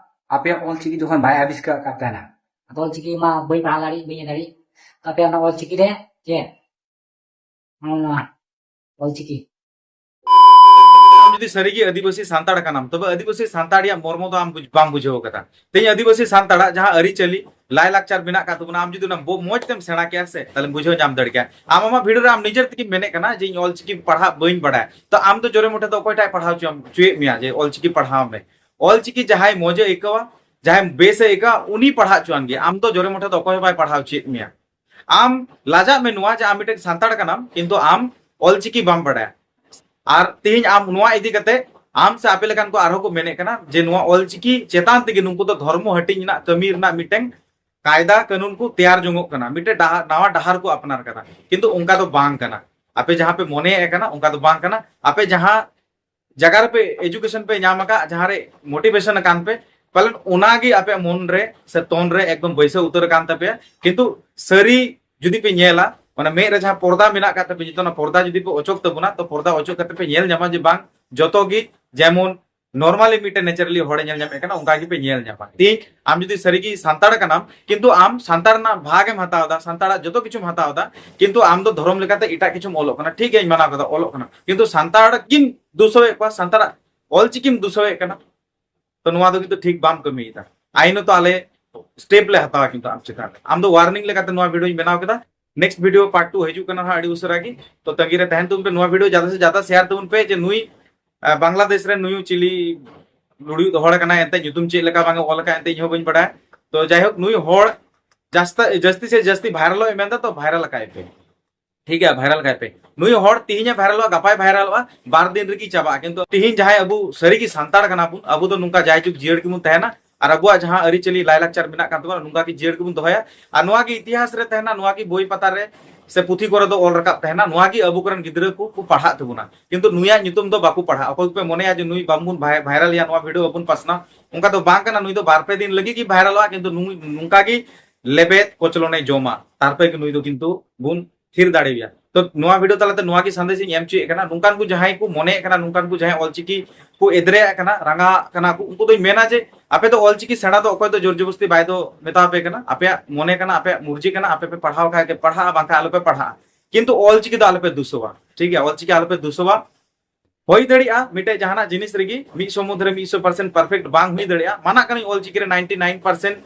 ᱟᱯᱮᱭᱟᱜ ᱚᱞᱪᱤᱠᱤ ᱡᱚᱠᱷᱚᱱ ᱵᱟᱭ ᱟᱵᱤᱥᱠᱟᱨ ᱠᱟᱱ ᱛᱟᱦᱮᱱᱟ᱾ ᱟᱫᱚ ᱚᱞᱪᱤᱠᱤ ᱢᱟ ᱵᱟᱹᱧ ᱯᱟᱲᱦᱟᱣ ᱫᱟᱲᱮᱭᱟᱜ, ᱵᱟᱹᱧ ᱤᱭᱟᱹ ᱫᱟᱲᱮᱭᱟᱜ, ᱛᱚ ᱟᱯᱮᱭᱟᱜ ᱚᱱᱟ ᱚᱞᱪᱤᱠᱤ ᱨᱮ ᱪᱮᱫ? ᱚᱱᱟ ᱚᱞᱪᱤᱠᱤ᱾ ᱟᱢ ᱡᱩᱫᱤ ᱥᱟᱹᱨᱤᱜᱮ ᱟᱹᱫᱤᱵᱟᱹᱥᱤ ᱥᱟᱱᱛᱟᱲ ᱠᱟᱱᱟᱢ, ᱛᱚᱵᱮ ᱟᱹᱫᱤᱵᱟᱹᱥᱤ ᱥᱟᱱᱛᱟᱲ ᱨᱮᱭᱟᱜ ᱢᱚᱨᱢᱚ ᱫᱚ ᱟᱢ ᱵᱩᱡ-, ᱵᱟᱢ ᱵᱩᱡᱷᱟᱹᱣ ᱠᱟᱫᱟ᱾ ᱛᱮᱦᱮᱧ ᱟᱹᱫᱤᱵᱟᱹᱥᱤ ᱥᱟᱱᱛᱟᱲᱟᱜ ᱡᱟᱦᱟᱸ ᱟᱹᱨᱤᱪᱟᱹᱞᱤ, ᱞᱟᱭᱼᱞᱟᱠᱪᱟᱨ ᱢᱮᱱᱟᱜ ᱟᱠᱟᱫ ᱛᱟᱵᱚᱱᱟ, ᱟᱢ ᱡᱩᱫᱤ ᱚᱱᱟ ᱵᱚ-, ᱢᱚᱡᱽ ᱛᱮᱢ ᱥᱮᱬᱟ ᱠᱮᱭᱟ ᱥᱮ, ᱛᱟᱦᱞᱮᱢ ᱵᱩᱡᱷᱟᱹᱣ ᱧᱟᱢ ᱫᱟᱲᱮ ᱠᱮᱭᱟ᱾ ᱟᱢ ᱟᱢᱟᱜ ᱵᱷᱤᱰᱤᱭᱳ ᱨᱮ ᱟᱢ ᱱᱤᱡᱮᱨ ᱛᱮᱜᱮᱢ ᱢᱮᱱᱮᱫ ᱠᱟᱱᱟ ᱡᱮ ᱤᱧ ᱚᱞᱪᱤᱠᱤ ᱯᱟᱲᱦᱟᱜ ᱵᱟᱹᱧ ᱵᱟᱲᱟᱭᱟ, ᱛᱚ ᱟᱢ ᱫᱚ ᱡᱚᱨᱮ ᱢᱚᱴᱷᱮ ᱫᱚ ᱚᱠᱚᱭᱴᱟᱜ ᱯᱟᱲᱦᱟᱣ ᱦᱚᱪᱚᱭᱟᱢ, ᱦᱚᱪᱚᱭᱮᱫ ᱢᱮᱭᱟ ᱡᱮ ᱚᱞᱪᱤᱠᱤ ᱯᱟᱲᱦᱟᱣ ᱢᱮ? ᱚᱞᱪᱤᱠᱤ ᱡᱟᱦᱟᱸᱭ ᱢᱚᱡᱮ ᱟᱹᱭᱠᱟᱹᱣᱟ, ᱡᱟᱦᱟᱸᱭ ᱵᱮᱥᱮ ᱟᱹᱭᱠᱟᱹᱣᱟ, ᱩᱱᱤ ᱯᱟᱲᱦᱟᱣ ᱦᱚᱪᱚᱣᱟᱱ ᱜᱮ, ᱟᱢ ᱫᱚ ᱡᱚᱨᱮ ᱢᱚᱴᱷᱮ ᱫᱚ ᱚᱠᱚᱭ ᱦᱚᱸ ᱵᱟᱭ ᱯᱟᱲᱦᱟᱣ ᱦᱚᱪᱚᱭᱮᱫ ᱢᱮᱭᱟ᱾ ᱟᱢ ᱞᱟᱡᱟᱜ ᱢᱮ ᱱᱚᱣᱟ ᱡᱮ ᱟᱢ ᱢᱤᱫᱴᱮᱱ ᱥᱟᱱᱛᱟᱲ ᱠᱟᱱᱟᱢ, ᱠᱤᱱᱛᱩ ᱟᱢ ᱚᱞᱪᱤᱠᱤ ᱵᱟᱢ ᱵᱟᱰᱟᱭᱟ᱾ ᱟᱨ ᱛᱮᱦᱮᱧ ᱟᱢ ᱱᱚᱣᱟ ᱤᱫᱤ ᱠᱟᱛᱮ ᱟᱢ ᱥᱮ ᱟᱯᱮ ᱞᱮᱠᱟᱱ ᱠᱚ ᱟᱨᱦᱚᱸ ᱠᱚ ᱢᱮᱱᱮᱫ ᱠᱟᱱᱟ ᱡᱮ ᱱᱚᱣᱟ ᱚᱞᱪᱤᱠᱤ ᱪᱮᱛᱟᱱ ᱛᱮᱜᱮ ᱱᱩᱠᱩ ᱫᱚ ᱫᱷᱚᱨᱢᱚ ᱦᱟᱹᱴᱤᱧ ᱨᱮᱱᱟᱜ ᱠᱟᱹᱢᱤ ᱨᱮᱱᱟᱜ ᱢᱤᱫᱴᱮᱱ ᱠᱟᱭᱫᱟ ᱠᱟᱹᱱᱩᱱ ᱠᱚ ᱛᱮᱭᱟᱨ ᱡᱚᱝᱚᱜ ᱠᱟᱱᱟ, ᱢᱤᱫᱴᱮᱱ ᱰᱟᱦᱟᱨ, ᱱᱟᱣᱟ ᱰᱟᱦᱟᱨ ᱠᱚ ᱟᱯᱱᱟᱨ ᱠᱟᱫᱟ, ᱠᱤᱱᱛᱩ ᱚᱱᱠᱟ ᱫᱚ ᱵᱟᱝ ᱠᱟᱱᱟ᱾ ᱟᱯᱮ ᱡᱟᱦᱟᱸ ᱯᱮ ᱢᱚᱱᱮᱭᱮᱫ ᱠᱟᱱᱟ ᱚᱱᱠᱟ ᱫᱚ ᱵᱟᱝ ᱠᱟᱱᱟ᱾ ᱟᱯᱮ ᱡᱟᱦᱟᱸ ᱡᱟᱭᱜᱟ ᱨᱮᱯᱮ ᱮᱡᱩᱠᱮᱥᱚᱱ ᱯᱮ ᱧᱟᱢ ᱟᱠᱟᱫ, ᱡᱟᱦᱟᱸ ᱨᱮ ᱢᱳᱴᱤᱵᱷᱮᱥᱚᱱ ᱟᱠᱟᱱ ᱯᱮ, ᱯᱟᱞᱮᱱ ᱚᱱᱟᱜᱮ ᱟᱯᱮᱭᱟᱜ ᱢᱚᱱ ᱨᱮ ᱥᱮ ᱛᱚᱱ ᱨᱮ ᱮᱠᱫᱚᱢ ᱵᱟᱹᱭᱥᱟᱹᱣ ᱩᱛᱟᱹᱨ ᱟᱠᱟᱱ ᱛᱟᱯᱮᱭᱟ᱾ ᱠᱤᱱᱛᱩ ᱥᱟᱹᱨᱤ ᱡᱩᱫᱤ ᱯᱮ ᱧᱮᱞᱟ, ᱚᱱᱟ ᱢᱮᱫ ᱨᱮ ᱡᱟᱦᱟᱸ ᱯᱚᱨᱫᱟ ᱢᱮᱱᱟᱜ ᱟᱠᱟᱫ ᱛᱟᱯᱮ, ᱡᱩᱫᱤ ᱚᱱᱟ ᱯᱚᱨᱫᱟ ᱡᱩᱫᱤ ᱯᱮ ᱚᱪᱚᱜ ᱛᱟᱵᱚᱱᱟ, ᱛᱚ ᱯᱚᱨᱫᱟ ᱚᱪᱚᱜ ᱠᱟᱛᱮ ᱯᱮ ᱧᱮᱞ ᱧᱟᱢᱟ ᱡᱮ ᱵᱟᱝ, ᱡᱚᱛᱚ ᱜᱮ ᱡᱮᱢᱚᱱ ᱱᱚᱨᱢᱟᱞᱤ ᱢᱤᱫᱴᱮᱱ ᱱᱮᱪᱟᱨᱟᱞᱤ ᱦᱚᱲᱮ ᱧᱮᱞ ᱧᱟᱢᱮᱫ ᱠᱟᱱᱟ, ᱚᱱᱠᱟ ᱜᱮᱯᱮ ᱧᱮᱞ ᱧᱟᱢᱟ᱾ ᱛᱮᱦᱤᱧ ᱟᱢ ᱡᱩᱫᱤ ᱥᱟᱹᱨᱤᱜᱮ ᱥᱟᱱᱛᱟᱲ ᱠᱟᱱᱟᱢ, ᱠᱤᱱᱛᱩ ᱟᱢ ᱥᱟᱱᱛᱟᱲ ᱨᱮᱱᱟᱜ ᱵᱷᱟᱜᱽ ᱮᱢ ᱦᱟᱛᱟᱣ ᱮᱫᱟ, ᱥᱟᱱᱛᱟᱲᱟᱜ ᱡᱚᱛᱚ ᱠᱤᱪᱷᱩᱢ ᱦᱟᱛᱟᱣ ᱮᱫᱟ, ᱠᱤᱱᱛᱩ ᱟᱢ ᱫᱚ ᱫᱷᱚᱨᱚᱢ ᱞᱮᱠᱟᱛᱮ ᱮᱴᱟᱜ ᱠᱤᱪᱷᱩᱢ ᱚᱞᱚᱜ ᱠᱟᱱᱟ, ᱴᱷᱤᱠ ᱜᱮᱭᱟᱧ ᱢᱟᱱᱟᱣ ᱠᱮᱫᱟ, ᱚᱞᱚᱜ ᱠᱟᱱᱟ, ᱠᱤᱱᱛᱩ ᱥᱟᱱᱛᱟᱲ ᱜᱮᱢ ᱫᱩᱥᱟᱹᱣᱮᱫ ᱠᱚᱣᱟ, ᱥᱟᱱᱛᱟᱲᱟᱜ ᱚᱞᱪᱤᱠᱤᱢ ᱫᱩᱥᱟᱹᱣᱮᱫ ᱠᱟᱱᱟ, ᱛᱚ ᱱᱚᱣᱟ ᱫᱚ ᱠᱤᱱᱛᱩ ᱴᱷᱤᱠ ᱵᱟᱢ ᱠᱟᱹᱢᱤᱭᱮᱫᱟ᱾ ᱟᱭᱤᱱᱚᱛᱚ ᱟᱞᱮ ᱥᱴᱮᱯ ᱞᱮ ᱦᱟᱛᱟᱣᱟ ᱠᱤᱱᱛᱩ ᱟᱢ ᱪᱮᱛᱟᱱ ᱨᱮ᱾ ᱟᱢ ᱫᱚ ᱣᱟᱨᱱᱤᱝ ᱞᱮᱠᱟᱛᱮ ᱱᱚᱣᱟ ᱵᱷᱤᱰᱤᱭᱳᱧ ᱵᱮᱱᱟᱣ ᱠᱮᱫᱟ᱾ ᱱᱮᱠᱥᱴ ᱵᱷᱤᱰᱤᱭᱳ ᱯᱟᱨᱴ ᱴᱩ ᱦᱤᱡᱩᱜ ᱠᱟᱱᱟ ᱦᱟᱸᱜ ᱟᱹᱰᱤ ᱩᱥᱟᱹᱨᱟ ᱜᱮ᱾ ᱛᱚ ᱛᱟᱺᱜᱤ ᱨᱮ ᱛᱟᱦᱮᱱ ᱛᱟᱵᱚᱱ ᱯᱮ᱾ ᱱᱚᱣᱟ ᱵᱷᱤᱰᱤᱭᱳ ᱡᱟᱫᱟ ᱥᱮ ᱡᱟᱫᱟ ᱥᱮᱭᱟᱨ ᱛᱟᱵᱚᱱ ᱯᱮ, ᱡᱮ ᱱᱩᱭ ᱟᱸ, ᱵᱟᱝᱞᱟᱫᱮᱥ ᱨᱮ ᱱᱩᱭ ᱪᱤᱞᱤ ᱞᱩᱲᱤ ᱦᱚᱲ ᱠᱟᱱᱟᱭ, ᱮᱱᱛᱮ ᱧᱩᱛᱩᱢ ᱪᱮᱫ ᱞᱮᱠᱟ ᱵᱟᱝ ᱮ ᱚᱞ ᱟᱠᱟᱫ, ᱮᱱᱛᱮ ᱤᱧ ᱦᱚᱸ ᱵᱟᱹᱧ ᱵᱟᱲᱟᱭᱟ᱾ ᱛᱚ ᱡᱟᱭᱦᱳᱠ, ᱱᱩᱭ ᱦᱚᱲ ᱡᱟᱹᱥᱛᱤ ᱡᱟᱹᱥᱛᱤ ᱥᱮ ᱡᱟᱹᱥᱛᱤ ᱵᱷᱟᱭᱨᱟᱞᱚᱜ ᱮ ᱢᱮᱱᱫᱟ, ᱛᱚ ᱵᱷᱟᱭᱨᱟᱞ ᱟᱠᱟᱭ ᱯᱮ᱾ ᱴᱷᱤᱠ ᱜᱮᱭᱟ, ᱵᱷᱟᱭᱨᱟᱞ ᱠᱟᱭ ᱯᱮ᱾ ᱱᱩᱭ ᱦᱚᱲ ᱛᱤᱦᱤᱧᱮ ᱵᱷᱟᱭᱨᱟᱞᱚᱜᱼᱟ, ᱜᱟᱯᱟᱭ ᱵᱷᱟᱭᱨᱟᱞᱚᱜᱼᱟ, ᱵᱟᱨ ᱫᱤᱱ ᱨᱮᱜᱮ ᱪᱟᱵᱟᱜᱼᱟ᱾ ᱠᱤᱱᱛᱩ ᱛᱤᱦᱤᱧ ᱡᱟᱦᱟᱸᱭ ᱟᱵᱚ ᱥᱟᱹᱨᱤᱜᱮ ᱥᱟᱱᱛᱟᱲ ᱠᱟᱱᱟ ᱵᱚᱱ, ᱟᱵᱚ ᱫᱚ ᱱᱚᱝᱠᱟ ᱡᱟᱭᱡᱩᱜᱽ ᱡᱤᱭᱟᱹᱲ ᱜᱮᱵᱚᱱ ᱛᱟᱦᱮᱱᱟ, ᱟᱨ ᱟᱵᱚᱣᱟᱜ ᱡᱟᱦᱟᱸ ᱟᱹᱨᱤᱪᱟᱹᱞᱤ ᱞᱟᱭᱞᱟᱠᱪᱟᱨ ᱢᱮᱱᱟᱜ ᱠᱟᱱ ᱛᱟᱵᱚᱱᱟ, ᱱᱚᱝᱠᱟ ᱜᱮ ᱡᱤᱭᱟᱹᱲ ᱜᱮᱵᱚᱱ ᱫᱚᱦᱚᱭᱟ᱾ ᱟᱨ ᱱᱚᱣᱟ ᱜᱮ ᱤᱛᱤᱦᱟᱥ ᱨᱮ ᱛᱟᱦᱮᱱᱟ, ᱱᱚᱣᱟ ᱜᱮ ᱵᱳᱭ ᱯᱟᱛᱟ ᱨᱮ ᱥᱮ ᱯᱩᱛᱷᱤ ᱠᱚᱨᱮ ᱫᱚ ᱚᱞ ᱨᱟᱠᱟᱵ ᱛᱟᱦᱮᱱᱟ, ᱱᱚᱣᱟ ᱜᱮ ᱟᱵᱚ ᱠᱚᱨᱮᱱ ᱜᱤᱫᱽᱨᱟᱹ ᱠᱚ ᱠᱚ ᱯᱟᱲᱦᱟᱜ ᱛᱟᱵᱚᱱᱟ᱾ ᱠᱤᱱᱛᱩ ᱱᱩᱭᱟᱜ ᱧᱩᱛᱩᱢ ᱫᱚ ᱵᱟᱠᱚ ᱯᱟᱲᱦᱟᱜᱼᱟ᱾ ᱚᱠᱚᱭ ᱠᱚᱯᱮ ᱢᱚᱱᱮᱭᱟ ᱡᱮ ᱱᱩᱭ ᱵᱟᱝᱵᱚᱱ ᱵᱷᱟᱭ- ᱵᱷᱟᱭᱨᱟᱞ ᱮᱭᱟ, ᱱᱚᱣᱟ ᱵᱷᱤᱰᱤᱭᱳ ᱵᱟᱵᱚᱱ ᱯᱟᱥᱱᱟᱣ, ᱚᱱᱠᱟ ᱫᱚ ᱵᱟᱝ ᱠᱟᱱᱟ᱾ ᱱᱩᱭ ᱫᱚ ᱵᱟᱨ ᱯᱮ ᱫᱤᱱ ᱞᱟᱹᱜᱤᱫ ᱜᱮ ᱵᱷᱟᱭᱨᱟᱞᱚᱜᱼᱟ, ᱠᱤᱱᱛᱩ ᱱᱩᱭ ᱱᱚᱝᱠᱟ ᱜᱮ ᱞᱮᱵᱮᱫ ᱠᱚᱪᱞᱚᱱᱮ ᱡᱚᱢᱟ, ᱛᱟᱨᱯᱚᱨᱮ ᱜᱮ ᱱᱩᱭ ᱫᱚ ᱠᱤᱱᱛᱩ ᱵᱚᱱ ᱛᱷᱤᱨ ᱫᱟᱲᱮᱣᱟᱭᱟ᱾ ᱛᱚ ᱱᱚᱣᱟ ᱵᱷᱤᱰᱤᱭᱳ ᱛᱟᱞᱟᱛᱮ ᱱᱚᱣᱟ ᱜᱮ ᱥᱟᱸᱫᱮᱥ ᱤᱧ ᱮᱢ ᱦᱚᱪᱚᱭᱮᱫ ᱠᱟᱱᱟ, ᱱᱚᱝᱠᱟᱱ ᱠᱚ ᱡᱟᱦᱟᱸᱭ ᱠᱚ ᱢᱚᱱᱮᱭᱮᱫ ᱠᱟᱱᱟ, ᱱᱚᱝᱠᱟᱱ ᱠᱚ ᱡᱟᱦᱟᱸᱭ ᱚᱞᱪᱤᱠᱤ ᱠᱚ ᱮᱫᱽᱨᱮᱭᱟᱜ ᱠᱟᱱᱟ, ᱨᱟᱸᱜᱟᱜ ᱠᱟᱱᱟ ᱠᱚ, ᱩᱱᱠᱩ ᱫᱚᱧ ᱢᱮᱱᱟ ᱡᱮ ᱟᱯᱮ ᱫᱚ ᱚᱞᱪᱤᱠᱤ ᱥᱮᱬᱟ ᱫᱚ ᱚᱠᱚᱭ ᱫᱚ ᱡᱳᱨ ᱡᱚᱵᱚᱥᱛᱤ ᱵᱟᱭ ᱫᱚ ᱢᱮᱛᱟ ᱯᱮ ᱠᱟᱱᱟ᱾ ᱟᱯᱮᱭᱟᱜ ᱢᱚᱱᱮ ᱠᱟᱱᱟ, ᱟᱯᱮᱭᱟᱜ ᱢᱩᱨᱡᱤ ᱠᱟᱱᱟ, ᱟᱯᱮ ᱯᱮ ᱯᱟᱲᱦᱟᱣ ᱠᱷᱟᱡ ᱯᱮ ᱯᱟᱲᱦᱟᱜᱼᱟ, ᱵᱟᱝᱠᱷᱟᱱ ᱟᱞᱚᱯᱮ ᱯᱟᱲᱦᱟᱜᱼᱟ᱾ ᱠᱤᱱᱛᱩ ᱚᱞᱪᱤᱠᱤ ᱫᱚ ᱟᱞᱚᱯᱮ ᱫᱩᱥᱟᱹᱣᱟ, ᱴᱷᱤᱠ ᱜᱮᱭᱟ? ᱚᱞᱪᱤᱠᱤ ᱟᱞᱚᱯᱮ ᱫᱩᱥᱟᱹᱣᱟ᱾ ᱦᱩᱭ ᱫᱟᱲᱮᱭᱟᱜᱼᱟ ᱢᱤᱫᱴᱮᱡ ᱡᱟᱦᱟᱱᱟᱜ ᱡᱤᱱᱤᱥ ᱨᱮᱜᱮ ᱢᱤᱫ ᱥᱚ ᱢᱚᱫᱽᱫᱷᱮ ᱨᱮ ᱢᱤᱫ ᱥᱚ ᱯᱟᱨᱥᱮᱱᱴ ᱯᱟᱨᱯᱷᱮᱠᱴ ᱵᱟᱝ ᱦᱩᱭ ᱫᱟᱲᱮᱭᱟᱜᱼᱟ, ᱢᱟᱱᱟᱜ ᱠᱟᱹᱱᱟᱹᱧ ᱚᱞᱪᱤᱠᱤ ᱨᱮ ᱱᱟᱭᱤᱱᱴᱤ ᱱᱟᱭᱤᱱ ᱯᱟᱨᱥᱮᱱᱴ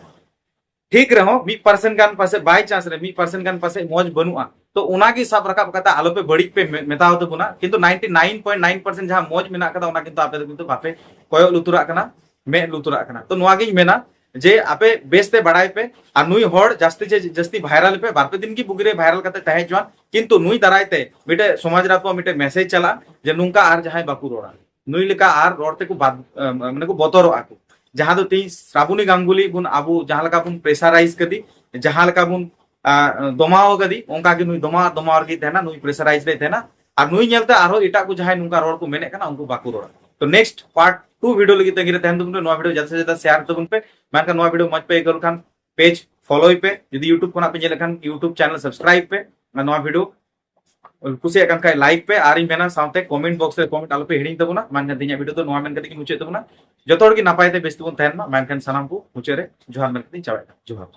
ᱴᱷᱤᱠ ᱨᱮᱦᱚᱸ ᱢᱤᱫ ᱯᱟᱨᱥᱮᱱᱴ ᱜᱟᱱ ᱯᱟᱥᱮᱡ ᱵᱟᱭ ᱪᱟᱱᱥ ᱨᱮ ᱢᱤᱫ ᱯᱟᱨᱥᱮᱱᱴ ᱜᱟᱱ ᱯᱟᱥᱮᱡ ᱢᱚᱡᱽ ᱵᱟᱹᱱᱩᱜᱼᱟ᱾ ᱛᱚ ᱚᱱᱟᱜᱮ ᱥᱟᱵ ᱨᱟᱠᱟᱵ ᱠᱟᱛᱮ ᱟᱞᱚᱯᱮ ᱵᱟᱹᱲᱤᱡ ᱯᱮ ᱢᱮ- ᱢᱮᱛᱟᱣ ᱛᱟᱵᱚᱱᱟ, ᱠᱤᱱᱛᱩ ninety nine point nine percent ᱡᱟᱦᱟᱸ ᱢᱚᱡᱽ ᱢᱮᱱᱟᱜ ᱠᱟᱫᱟ ᱚᱱᱟ ᱠᱤᱱᱛᱩ ᱟᱯᱮ ᱫᱚ ᱠᱤᱱᱛᱩ ᱵᱟᱯᱮ ᱠᱚᱭᱚᱜ ᱞᱩᱛᱩᱨᱟᱜ ᱠᱟᱱᱟ, ᱢᱮᱫ ᱞᱩᱛᱩᱨᱟᱜ ᱠᱟᱱᱟ᱾ ᱛᱚ ᱱᱚᱣᱟᱜᱤᱧ ᱢᱮᱱᱟ ᱡᱮ ᱟᱯᱮ ᱵᱮᱥᱛᱮ ᱵᱟᱲᱟᱭ ᱯᱮ, ᱟᱨ ᱱᱩᱭ ᱦᱚᱲ ᱡᱟᱹᱥᱛᱤ ᱡᱮ ᱡᱟᱹᱥᱛᱤ ᱵᱷᱟᱭᱨᱟᱞ ᱯᱮ, ᱵᱟᱨ ᱯᱮ ᱫᱤᱱ ᱜᱮ ᱵᱩᱜᱤ ᱨᱮ ᱵᱷᱟᱭᱨᱟᱞ ᱠᱟᱛᱮ ᱛᱟᱦᱮᱸ ᱦᱚᱪᱚᱣᱟᱱ, ᱠᱤᱱᱛᱩ ᱱᱩᱭ ᱫᱟᱨᱟᱭ ᱛᱮ ᱢᱤᱫᱴᱮᱡ ᱥᱚᱢᱟᱡᱽ ᱨᱮ ᱟᱠᱚᱣᱟᱜ ᱢᱤᱫᱴᱮᱡ ᱢᱮᱥᱮᱡᱽ ᱪᱟᱞᱟᱜᱼᱟ ᱡᱮ ᱱᱚᱝᱠᱟ ᱟᱨ ᱡᱟᱦᱟᱸᱭ ᱵᱟᱠᱚ ᱨᱚᱲᱟ, ᱱᱩᱭ ᱞᱮᱠᱟ ᱟᱨ ᱨᱚᱲ ᱛᱮᱠᱚ ᱵᱟᱫ- ᱟᱸ, ᱢᱟᱱᱮ ᱠᱚ ᱵᱚᱛᱚᱨᱚᱜᱼᱟ ᱠᱚ᱾ ᱡᱟᱦᱟᱸ ᱫᱚ ᱛᱮᱦᱤᱧ ᱥᱨᱟᱵᱚᱱᱤ ᱜᱟᱝᱜᱩᱞᱤ ᱵᱚᱱ ᱟᱵᱚ ᱡᱟᱦᱟᱸ ᱞᱮᱠᱟ ᱵᱚᱱ ᱯᱨᱮᱥᱟᱨᱟᱭᱤᱡᱽ ᱠᱟᱫᱮ, ᱡᱟᱦᱟᱸ ᱞᱮᱠᱟ ᱵᱚᱱ ᱟᱸ, ᱫᱚᱢᱟᱣ ᱠᱟᱫᱮ, ᱚᱱᱠᱟ ᱜᱮ ᱱᱩᱭ ᱫᱚᱢᱟᱣ ᱫᱚᱢᱟᱣ ᱨᱮᱜᱮ ᱛᱟᱦᱮᱱᱟ, ᱱᱩᱭ ᱯᱨᱮᱥᱟᱨᱟᱭᱤᱡᱽ ᱨᱮ ᱛᱟᱦᱮᱱᱟ᱾ ᱟᱨ ᱱᱩᱭ ᱧᱮᱞᱛᱮ ᱟᱨᱦᱚᱸ ᱮᱴᱟᱜ ᱠᱚ ᱡᱟᱦᱟᱸᱭ ᱱᱚᱝᱠᱟ ᱨᱚᱲ ᱠᱚ ᱢᱮᱱᱮᱫ ᱠᱟᱱᱟ ᱩᱱᱠᱩ ᱵᱟᱠᱚ ᱨᱚᱲᱟ᱾ ᱛᱚ ᱱᱮᱠᱥᱴ ᱯᱟᱨᱴ ᱴᱩ ᱵᱷᱤᱰᱤᱭᱳ ᱞᱟᱹᱜᱤᱫ ᱛᱟᱺᱜᱤ ᱨᱮ ᱛᱟᱦᱮᱱ ᱛᱟᱵᱚᱱ ᱯᱮ, ᱱᱚᱣᱟ ᱵᱷᱤᱰᱤᱭᱳ ᱡᱟᱹᱥᱛᱤ ᱥᱮ ᱡᱟᱹᱥᱛᱤ ᱥᱮᱭᱟᱨ ᱛᱟᱵᱚᱱ ᱯᱮ᱾ ᱢᱮᱱᱠᱷᱟᱱ ᱱᱚᱣᱟ ᱵᱷᱤᱰᱤᱭᱳ ᱢᱚᱡᱽ ᱯᱮ ᱟᱹᱭᱠᱟᱹᱣ ᱞᱮᱠᱷᱟᱱ ᱯᱮᱡᱽ ᱯᱷᱚᱞᱳᱭ ᱯᱮ, ᱡᱩᱫᱤ ᱭᱩᱴᱩᱵᱽ ᱠᱷᱚᱱᱟᱜ ᱯᱮ ᱧᱮᱞᱮᱫ ᱠᱷᱟᱱ ᱭᱩᱴᱩᱵᱽ ᱪᱮᱱᱮᱞ ᱥᱟᱵᱥᱠᱨᱟᱭᱤᱵᱽ ᱯᱮ᱾ ᱟᱨ ᱱᱚᱣᱟ ᱵᱷᱤᱰᱤᱭᱳ ᱠᱩᱥᱤᱭᱟᱜ ᱠᱟᱱ ᱠᱷᱟᱡ ᱞᱟᱭᱤᱠ ᱯᱮ, ᱟᱨᱤᱧ ᱢᱮᱱᱟ ᱥᱟᱶᱛᱮ ᱠᱚᱢᱮᱱᱴ ᱵᱚᱠᱥ ᱨᱮ ᱠᱚᱢᱮᱱᱴ ᱟᱞᱚᱯᱮ ᱦᱤᱲᱤᱧ ᱛᱟᱵᱚᱱᱟ᱾ ᱢᱮᱱᱠᱷᱟᱱ ᱛᱮᱦᱮᱧᱟᱜ ᱵᱷᱤᱰᱤᱭᱳ ᱫᱚ ᱱᱚᱣᱟ ᱢᱮᱱ ᱠᱟᱛᱮ ᱜᱮ ᱢᱩᱪᱟᱹᱫ ᱛᱟᱵᱚᱱᱟ᱾ ᱡᱚᱛᱚ ᱦᱚᱲ ᱜᱮ ᱱᱟᱯᱟᱭ ᱛᱮ ᱵᱮᱥ ᱛᱮᱵᱚᱱ ᱛᱟᱦᱮᱱ ᱢᱟ᱾ ᱢᱮᱱᱠᱷᱟᱱ ᱥᱟᱱᱟᱢ ᱠᱚ ᱢᱩᱪᱟᱹᱫ ᱨᱮ ᱡᱚᱦᱟᱨ ᱢᱮᱱ ᱠᱟᱛᱮᱧ ᱪᱟᱵᱟᱭᱮᱫᱟ᱾ ᱡᱚᱦᱟᱨ᱾